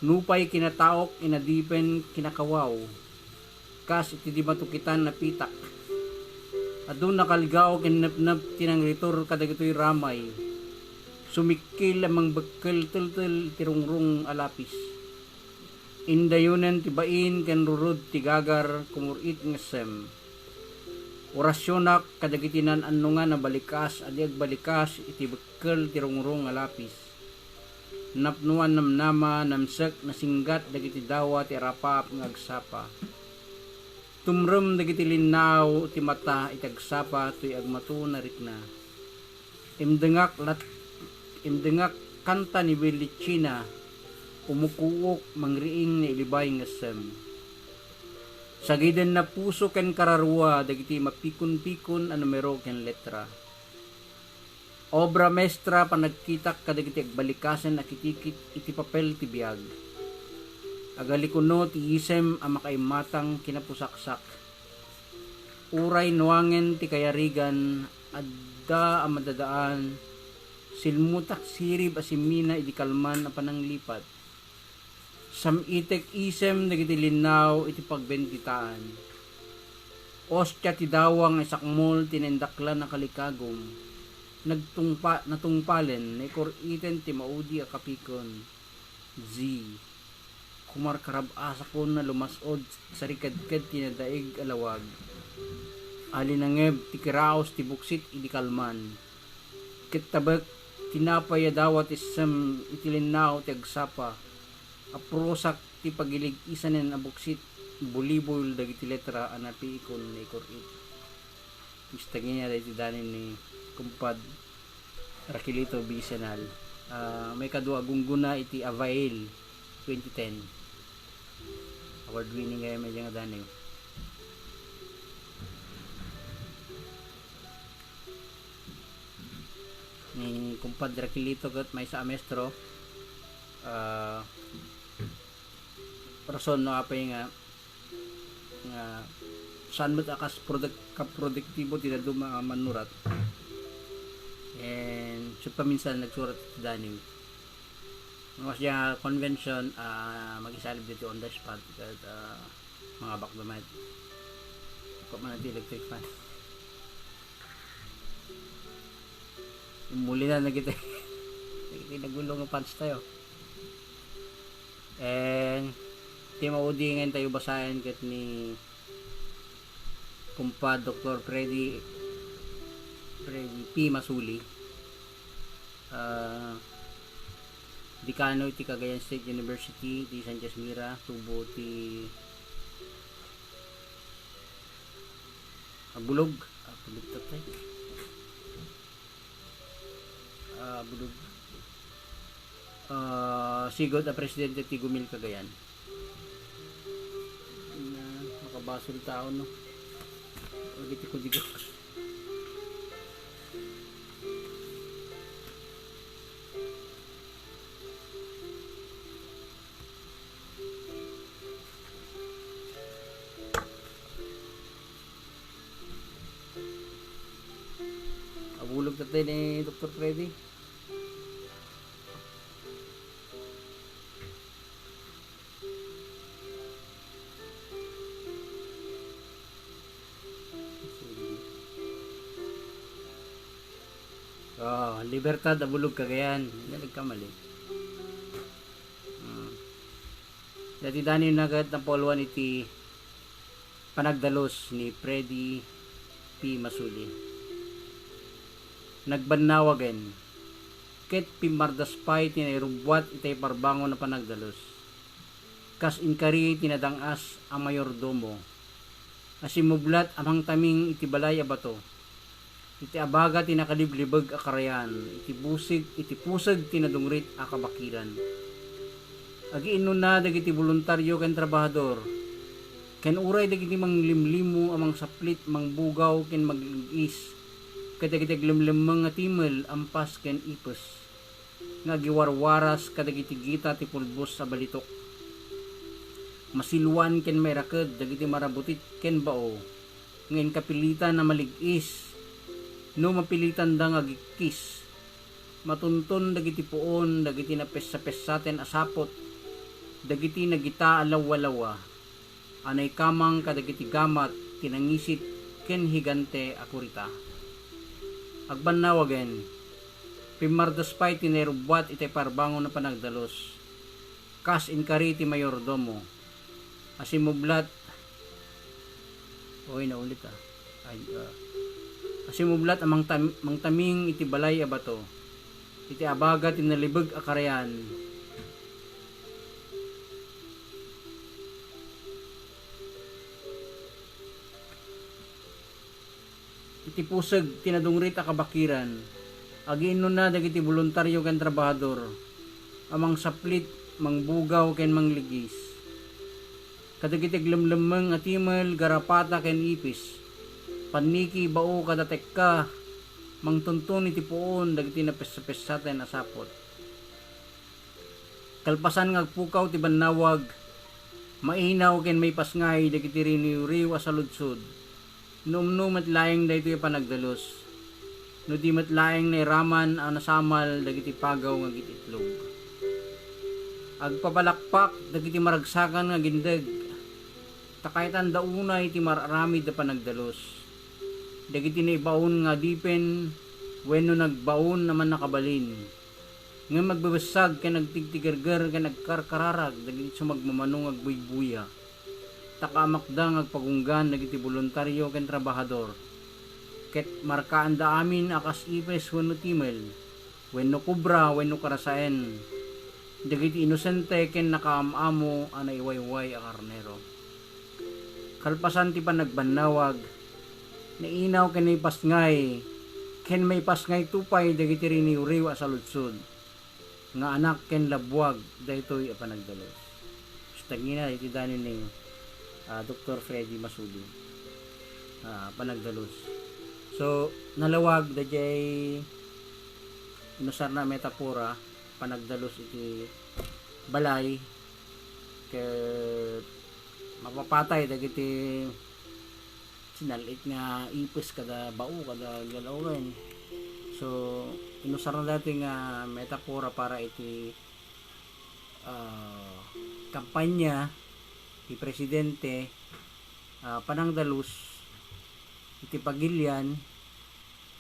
Nupay kinataok, inadipen kinakawaw. Kas iti di matukitan a pitak. Adu nakalgaw ken nepnep ti nangritur kadagitoy ramay. Sumikkil a mangbekkel teltel ti rungrong a lapis. Indayonen ti bain ken rurod ti gagar kumur-it ngasem. Orasionak kadagiti nan-annongan a balikas a di agbalikas iti bekkel ti rungrong a lapis. Napnoan namnama, namsek, nasinggat dagiti dawa ti arapaap nga agsapa. Tumrem dagiti linnaaw ti mata iti agsapa toy agmaton a rikna. Imdengak lat-, imdengak kanta ni Willichina, umukuok, mangriing nailibay nga sem. Sagidenna puso ken kararua dagiti mapikon-pikon a numero ken letra. Obra maestra, panagkitak kadagiti agbalikasen a kitikit iti papel ti biag. Agalikuno ti isem a makaimatang kinapusaksak. Uray nuangen ti kayarigan, adda a madadaan, silmutak sirib a simmina idi kalman a pananglipat. Sam-itek isem dagiti linnaaw iti pagbenditaan. Ostia ti dawa nga isakmol ti naindaklan a kalikagum. Nagtungpa-, natungpalen, naikor-iten ti maudi a kapikon. Z. Kumarkarab-asakon a lumas-od sarikedked ti nadaig a lawag. Alinangeb ti kiraos ti buksit idi kalman. Ket tabek, tinapay a dawa ti sem iti linnaaw ti agsapa. Aprosak ti pagilig-isanen a buksit, bulibul dagiti letra a napiikon naikor-it. Mistagina dagiti danim ni Kumpad Raquelito B. Senal. Ah, maikadua a gunggona iti Avail twenty ten. Award winning gayam iti nga danim. Ni Kumpad Raquelito ket maysa a maestro. Ah, rason no apay nga nga saan met a kas produk-, kaproduktibo ti dadduma a mannurat. And, so paminsan nagsurat ti danim. Mas dia convention, ah, magisalib dito on the spot, ket, ah, mga bakbamet. Kung man ti electric fan. Muli na nagiti, nagiti nagulong nga fans tayo. And ti maudi ngayon tayo basahin ket ni Kumpad Doktor Freddy, Freddy P. Masuli. Ah, Dekano iti Cagayan State University, ti Sanchez Mira, tubo ti Abulog. Abulog tatay. Ah, Bulog. Ah, sigud a presidente ti Gumil Cagayan. Na, makabasol tao, no? Agiti ko digo. Abulog tatay ni Doktor Freddy. Oh, Libertad a Bulog Cagayan. Nagkamali. Hmm. Dati Daniel na ket napauluan iti panagdalus ni Freddy P. Masuli. Nagbannawagen, ket pimmardas pay ti nairubbuat itay parbangon a panagdalus. Kas inkari ti nadang-as a mayordomo a simmublat a mangtaming iti balay a bato, iti abaga ti nakaliblibeg a karayan, iti busig, iti puseg ti nadungrit a kabakilan. Agiinnona dagiti boluntario ken trabahador, ken uray dagiti manglimlimo a mangsaplit, mangbugaw ken maglig-is, ket dagiti aglemlemmeng a timel, ampas ken ipes nga agiwarwaras kadagiti gita ti pulbos a balitok. Masiluan ken mairaked dagiti marabutit ken bao nga inkapilitan a malig-is no mapilitanda nga agikkis. Matunton dagiti puon dagiti napessapessaten a sapot, dagiti nagita a lawwalawa a naikamang kadagiti gamat ti nangisit ken higante a kurita. Agbannawagen, pimmardas pay ti nairubbuat itay parbangon a panagdalus, kas inkari ti mayordomo a simmublat, oy, naulit, ah. Ay, ah. A simmublat a mangtam-, mangtaming iti balay a bato, iti abaga ti nalibeg a karayan. Iti puseg ti nadungrit a kabakiran, agiinnona dagiti boluntario ken trabahador a mangsaplit, mangbugaw ken manglig-is. Kadagiti aglemlemmeng a timel, garapata ken ipis, panniki, bao, kada tekka, mangtunton iti puon dagiti napessapessaten a sapot. Kalpasan nga agpukaw ti bannawag, mainaw ken maipasngay dagiti riniwriw a saludsod. No umno met laeng daytoy a panagdalus, no di met laeng nairaman a nasamal dagiti pagaw nga agit-itlog. Agpapalakpak dagiti maragsakan nga agindeg, ta kayatanda unay ti mar-aramid a panagdalus. Dagiti naibaon nga adipen wenno nagbaon a mannakabalin, ngem agbebessag ken agtigtigerger ken agkarkararag dagiti sumagmamano nga agbuybuya, ta kaamakda nga agpagunggan dagiti boluntario ken trabahador, ket markaanda amin a kas ipis wenno timel, wenno kobra, wenno karasaen, dagiti inosente ken nakaam-amo a naiwayway a karnero. Kalpasan ti panagbannawag, nainaw ken naipasngay, ken maipasngayto pay dagiti riniwriw a saludsod nga anak ken labbuag daytoy a panagdalus. Tangina iti danin ni, ah, Doktor Freddy Masuli, ah, panagdalus. So, nalawag dayjay inusarna a metapora, panagdalus iti balay, ket mapapatay dagiti sinal-it nga ipis kada bao, kada galawen. So, inusarna daytoy nga metapora para iti, ah, kampanya ti presidente, ah, panangdalus iti pagilian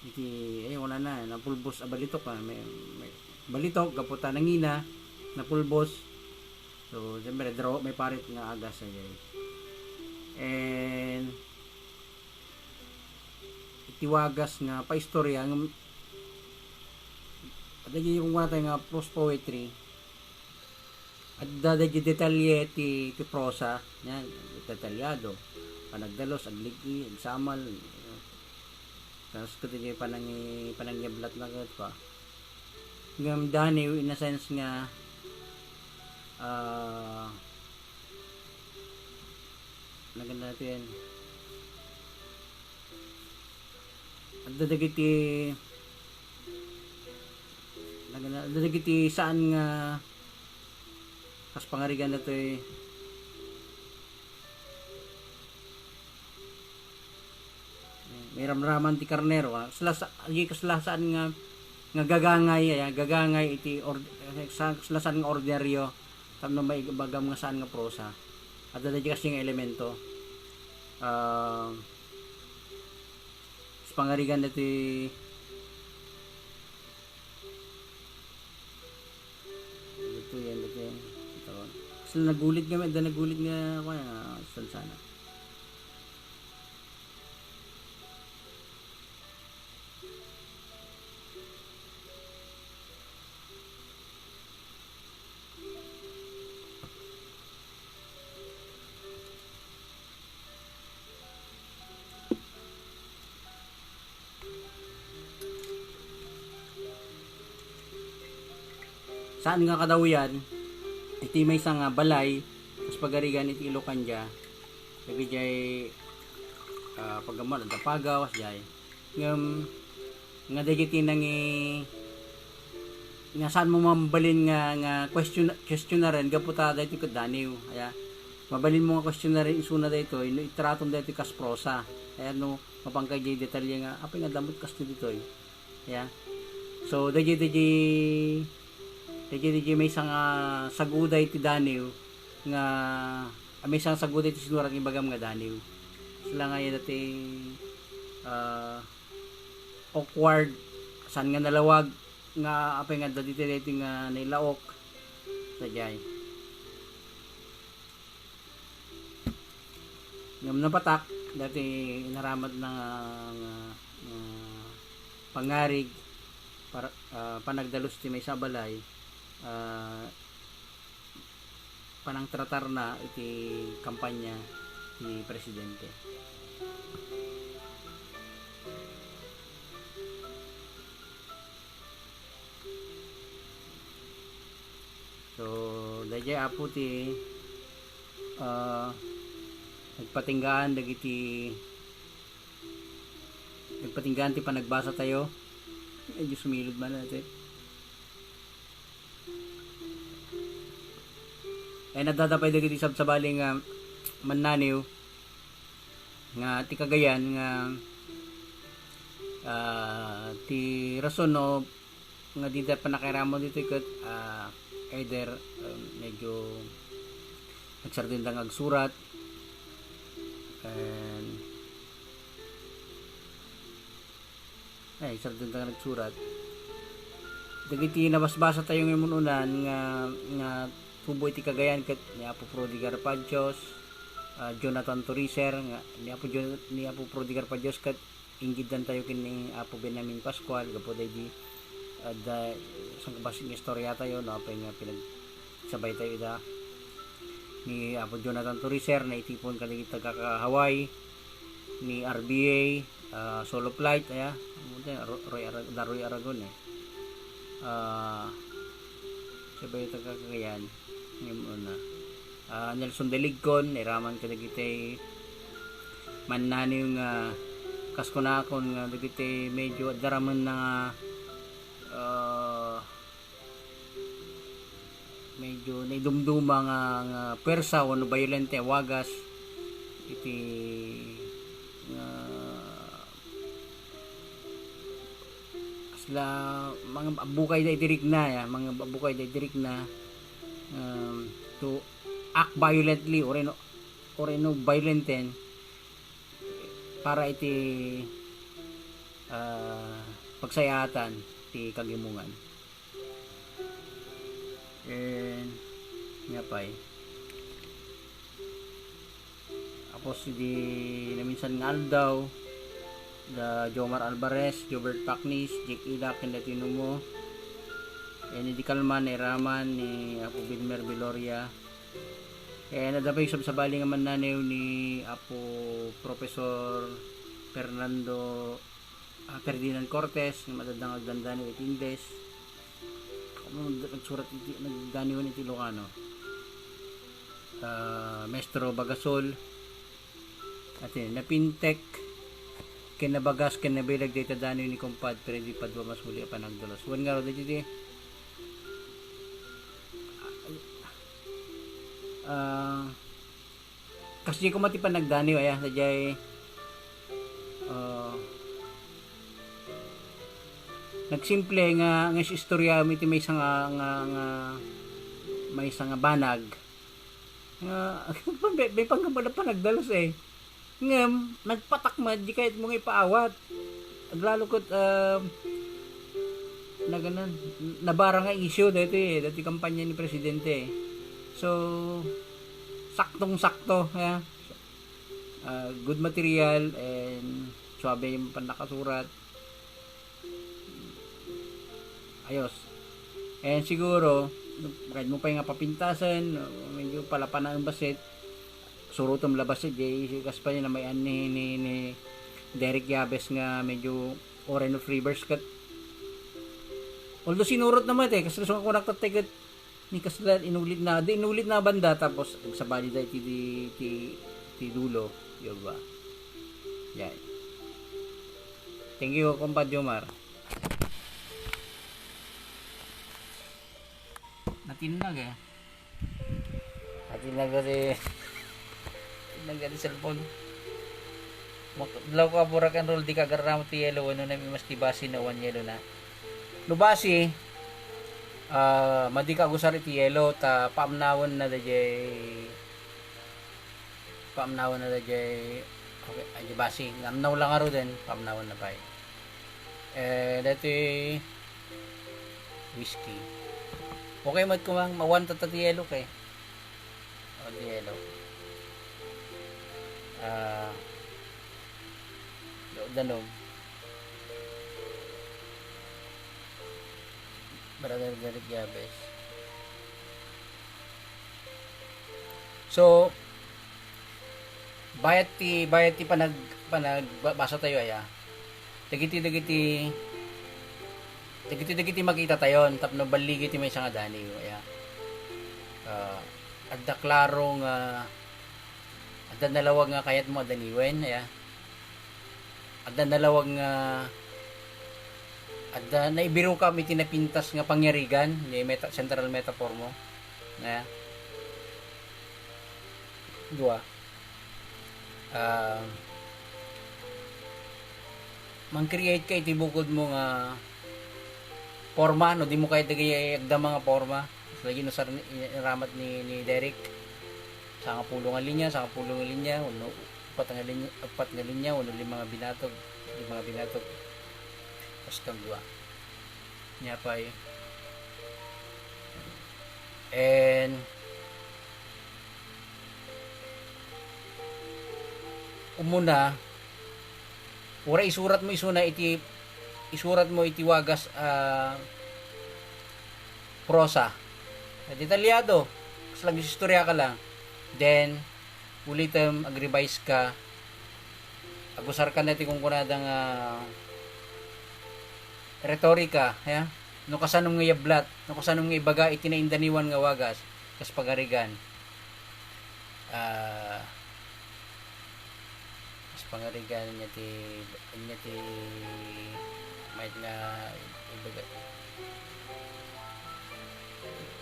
iti, ay, wala na, napulbos a balitok, ah, may, may balitok, gapu ta nangina, napulbos. So, siyempre, draw, may parit nga agas, ay, ay. And, iti wagas nga paistorya, ngem, adda di kung nga prose poetry, adda dagiti detalye ti, ti prosa, yan, detalyado. Panagdalus, aglig-i, agsamal. Tapos ket iti panangi-, panangyablat na ket pa. Ngem daniw in a sense nga, ah, nagana natin. Adda dagiti, nagana, adda dagiti saan nga kas pangarigan datoy, may ramraman ti karnero, ah. Kasla sa-, agi kasla saan nga, nga gagangay, ay, gagangay iti or-, sa-, kasla saan nga ordinaryo, tapno maibagam nga saan nga prosa. Adda dagiti kasi nga elemento. Ah, sa pangarigan dati So, yan, dati. Ito. Kasi nagulit nga, may da nagulit nga, kaya nga, saan sana. Saan nga kadawian, iti maysa nga balay, kas pagarigan iti Ilocandia, dagijay, ah, paggamman, adda pagaw, kasjay. Ngem, nga dagiti nangi-, nga saan mo mabalin nga, nga question, questionaren gapu ta daytoy ket daniw, aya. Mabalin mo nga questionaren isuna daytoy no itratom daytoy kas prosa. Aya no, mapanka idiay detalye nga, apay nga damot kasto ditoy. Aya. So, daydiay, daydiay, daydiay, daydiay maysa nga saguday ti daniw nga, ah, maysa nga saguday ti sinurat nga ibagam nga daniw. Sila nga iya dati, ah, awkward, saan nga nalawag, nga apay nga adda ditoy daytoy nga nailaok. Sadiay. Ngem napatak, dati inaramidna nga, nga, nga pangarig, para, ah, panagdalus ti maysa a balay, ah, panangtratarna iti kampanya ti presidente. So, daydiay, Apo, ti, ah, nagpatinggaan dagiti, nagpatinggaan ti panagbasa tayo. Medyo sumilod man natin. Ay, nadada pay dagiti sabsabali nga mannaniw nga ti Cagayan nga, ah, ti rason no nga dida pannakairamon ditoy ket, ah, either, um, medyo nagsardengda nga agsurat, and, ay, nagsardengda nga nagsurat. Dagiti nabasbasa tayo nga imununan nga, nga tubo iti Cagayan ket ni Apo Prodigar Padios, ah, Jonathan Toriser, nga ni Apo Jon-, ni Apo Prodigar Padios ket inggiddan tayo ken ni Apo Benjamin Pascual, gapu daydi, adda sangkabassit nga istorya tayo, no, apay nga pinagsabay tayo ida ni Apo Jonathan Toriser, naitipon kadagiti taga-Hawaii, ni R B A, ah, Solo Flight, aya, Ro-, Roy Ara-, da Roy Aragon, eh. Ah, sabay taga Cagayan, ngayon una. Ah, Nelson Deligcon, iraman kadagiti mannaniw nga kas kunakon nga dagiti medyo adda ramen nga, ah, medyo naidumduma nga, nga puwersa wenno bayolente a wagas iti nga kasla mga abbukayda iti rikna, ya, mga abbukayda iti rikna, um, to act violently or ino, or ino violenten para iti, ah, pagsayaatan ti kagimongan. And, nga pay. Tapos, di naminsan nga aldaw, da Jomar Alvarez, Jobert Pacnis, Jake Ilak, ken da Tinumo. And di kalman, nairaman ni Apo Wilmer Viloria. And adda pay sabsabali nga mannaniw ni Apo Professor Fernando, ah, Ferdinand Cortes, nga madadang agdandaniw iti Ingles. Ano, nagsurat iti, nagdaniwan iti Ilocano. Ah, Maestro Bagasol, ati, napintek, ken nabagas, ken nabileg dayta daniw ni Kompad Freddy Padua Masuli a panagdalos. Wen ngarud, dagiti, ah, Kasdi koma ti panagdaniw, aya, sadiay, ah, nagsimple nga, nga istorya iti maysa nga, nga, nga, maysa nga banag. Nga, may, may panggamad a panagdalus, eh. Ngem, nagpatak met, di kayat mo nga ipaawat. Aglalo ket, ah, Naganan, nabarang nga issue daytoy, eh, daytoy kampanya ni Presidente, eh. So, saktong-sakto, ya. Ah, good material and suabe yung panakasurat. Ayos. And siguro, kayatmo pay nga papintasen, medyo palapanaen bassit, surotem la bassit, jay kas pa ni may-an ni, ni, ni Derek Yabes nga medyo Oren of Rivers ket. Although sinurot na met, eh, kasla kunak tattay ket ni kasla inulitna, di inulitna banda tapos agsabali da iti di, ti, ti dulo, di ba? Yan. Thank you, Compadre Omar. Natinnag, eh. Natinnag ti, natinnag ti cellphone. Mak-, adlaw ka, Burak and Roll, di ka agarram ti yelo, wenno naimas ti basi no awan yelo na. No basi, ah, madi ka agusar iti yelo, ta paamnawen na dayjay, paamnawen na dayjay, okay, ay, di basi, namnaw lang ngaruden, paamnawen na pay. Eh, dati whiskey. Okay met koma, mawan tatta ti yelo kay. O, ti yelo. Ah, danom. Brother Derek Yabes. So, bayat ti, bayat ti panag-, panagbasa tayo, aya. Dagiti, dagiti, dagiti, dagiti makita tayo, tapno balligi ti maysa nga daniw, aya. Ah, adda klaro nga, adda nalawag nga kayat mo a daniwen, aya. Adda nalawag nga, adda naibirokam iti napintas nga pangyarigan, ni meta-, central metaphor mo. Nga, dua. Ah, mang-create ka iti bukod mo nga forma, no? Di mo kayat dagiti agdama nga forma. Lagi no sar-, iramat ni, ni Derek. Sangapulo nga linya, sangapulo nga linya, uno, upat nga linya, upat nga linya, uno, lima nga binatog, lima nga binatog. Tapos kang dua. Nia pay. And, umuna, uray isurat mo isuna iti, isurat mo iti wagas a prosa. Detalyado. Kas nag-istorya ka lang. Then, ulitem, ag-revise ka. Agusar ka na iti kunkunada nga retorika, ya? No kasanom nga yablat, no kasanom nga ibaga iti naindaniwan nga wagas, kas pagarigan. Ah, kas pangarigan, ania ti, ania ti mayat nga ibaga,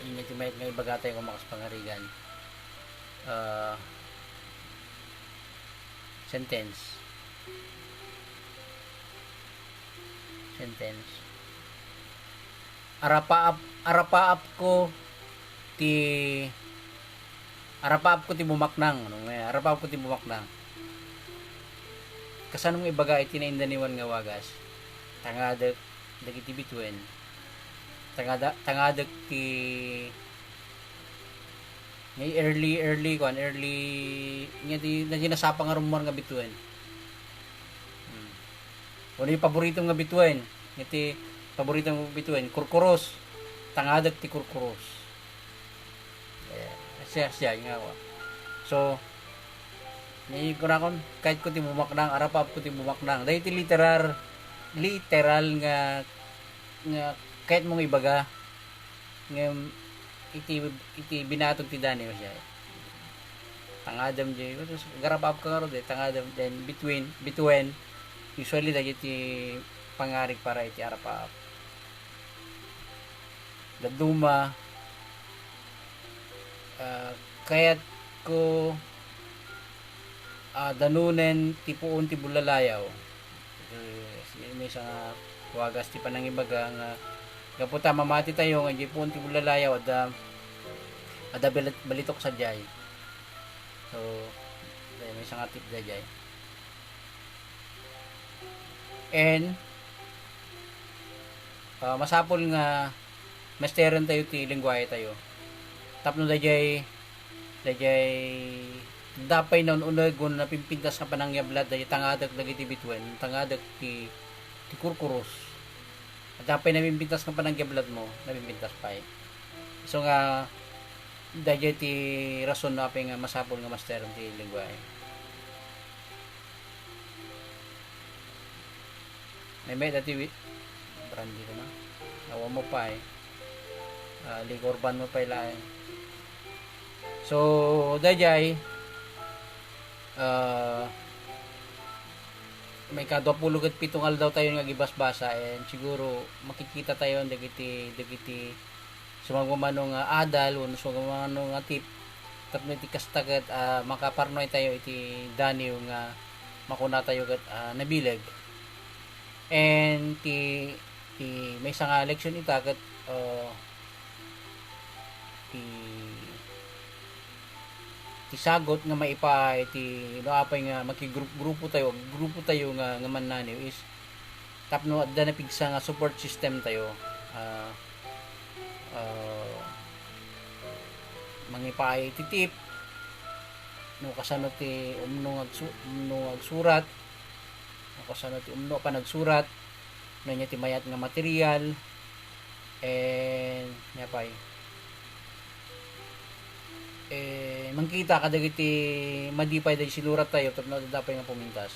ania ti mayat nga ibaga tayo kung kas pangarigan. Ah, sentence. Sentence. Arapaap-, arapaapko ti, arapaapko ti bumaknang, no? Nga, arapaapko ti bumaknang. Kasano nga ibaga iti naindaniwan nga wagas? Tangadek dagiti bituen. Tangada-, tangadek ti, nga early, early, kuan, early, nga di, nga di nasapa nga rummuar nga bituen. Hmm. Uno yung paborito nga bituen. Iti paborito nga bituen, kurkuros. Tangadek ti kurkuros. Eh, siya, siya, nga wa. So, ni kunakon, kayatko ti bumaknang, arapaapko ti bumaknang. Dahil ti literal, literal nga, nga kayat mong ibaga. Ngem iti, iti binatog ti Daniel siya. Tangadem di, tapos garapap ka nga ro, di, tangadem, then between, between, usually, dagiti pangarig para iti arapap. Dadduma, ah, kayat ko, ah, danunen ti puon ti bullalayaw. Eh, maysa nga wagas ti panangibaga nga gapu ta mamati tayo nga idiay puon ti bullalayaw, adda, adda balit-, balitok sadiay. So, eh, maysa nga tip daydiay. And, Ah, masapul nga masteren tayo ti lengguwahe tayo. Tapno dayjay, dayjay adda pay naun-uneg wenno napimpintas nga panangyablat, dayjay tangadak dagiti bituen, tangadak ti, ti kurkuros. Adda pay napimpintas nga panangyablat mo, napimpintas pay. So nga, dayjay ti rason no apay nga masapul nga masteren ti lengguwahe. May met dati wi-, brandi ko na. Awa mo pa eh. Ah, liquor ban mo pa laeng. So, dayjay, ah, may kadua pulo ket pito nga aldaw tayo nga agibasbasa, and siguro makikita tayo dagiti, dagiti sumagmamano nga adal wenno sumagmamano nga tip tapno iti kasta ket, ah, makaparnuay tayo iti daniw nga makuna tayo ket, ah, nabileg. And ti, ti maysa nga leksyon ita ket, ah, ti, ti sagut nga maipaay ti no apay nga makigrup-grupo tayo, grupo tayo nga, nga mannaniw is tapno adda napigsa nga support system tayo. Ah, ah, mangipaay ti tip, no kasano ti umno nga agsu-, umno nga agsurat, no kasano ti umno a panagsurat, no ania ti mayat nga material, and ania pay, eh, mangkita kadagiti madi pay dagiti sinurat tayo tapno adda pay nga pumintas.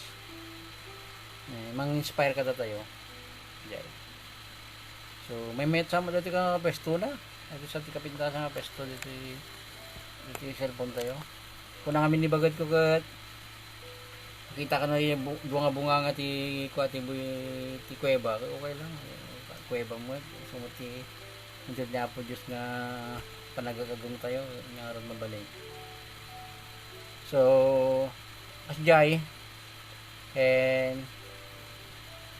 Eh, mang-inspire kada tayo. Jay. So, may met sa dati ka pwesto na. Ito sa ti kapintasan nga pwesto diti, diti cellphone tayo. Kuna nga minibagat ko ket kita ka na yung bu-, dua nga bunganga ti kua ti bu-, ti kuweba. Okay lang. Kuweba mo. So, ti, inted ni Apo Diyos nga panagagagong tayo, nga aron mabalin. So, as jay, and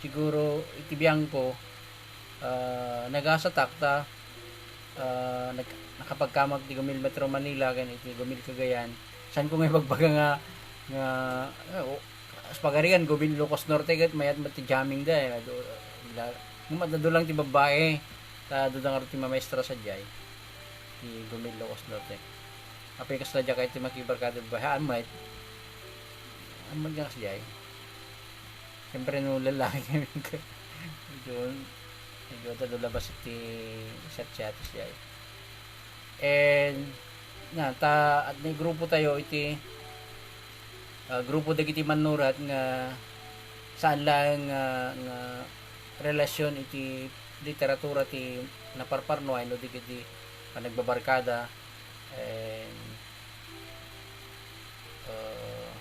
siguro iti biangko, ah, nagasatak ta, ah, nag-, nakapagkamag ti gumil Metro Manila ken iti gumil Cagayan. Saan ko nga ibagbaga nga, nga, eh, o, as pagarigan, gumil Ilocos Norte ket mayat met ti jamming da, eh. Adu-, la-, ngem adda lang ti babbae, ta adu da ngarud ti mamaestra sadiay. Ti gumil Ilocos Norte. Apay kasla diak ay ti makibarkada babae. Haan met. Haan met nga kasdiay. Siyempre, no lalaki kami, medyo, medyo tado labas iti chat-chat diay. And, na, ta, at may grupo tayo iti, ah, grupo dagiti mannurat nga saan lang nga, nga relasyon iti literatura ti naparparnuay no dagiti panagbabarkada. And, uh,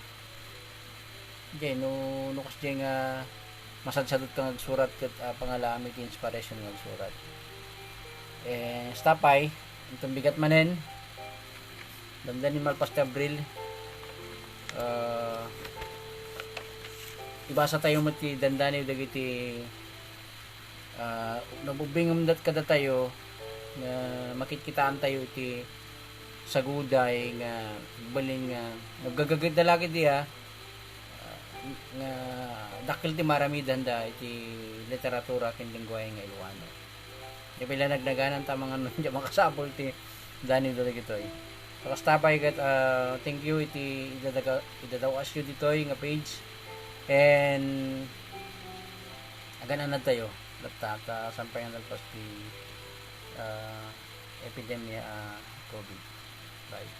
jay, no, no kasjay nga masadsadot ka nga agsurat ket, ah, pangalaami ti inspiration nga agsurat. Eh, stop ay, inton bigat manen, dandan ni malpas ti Abril, ah, ibasa tayo met ti dandani dagiti ah, nabubbingem dat kadatayo nga makitkitaan tayo iti saguday nga balin nga naggagagad da lagi diya, ah, nga dakkel ti maramidan da iti literatura ken lengguwahe nga Ilocano. Di pila nagnaganan ta mga no, di makasapol ti Danny dagitoy. Kasta pay ket, ah, thank you iti idadaga-, idadaw-asyo ditoy nga page. And agan-anad tayo. Latta, ta sampay nga nalpas ti, ah, epidemya, ah, COVID. Bye.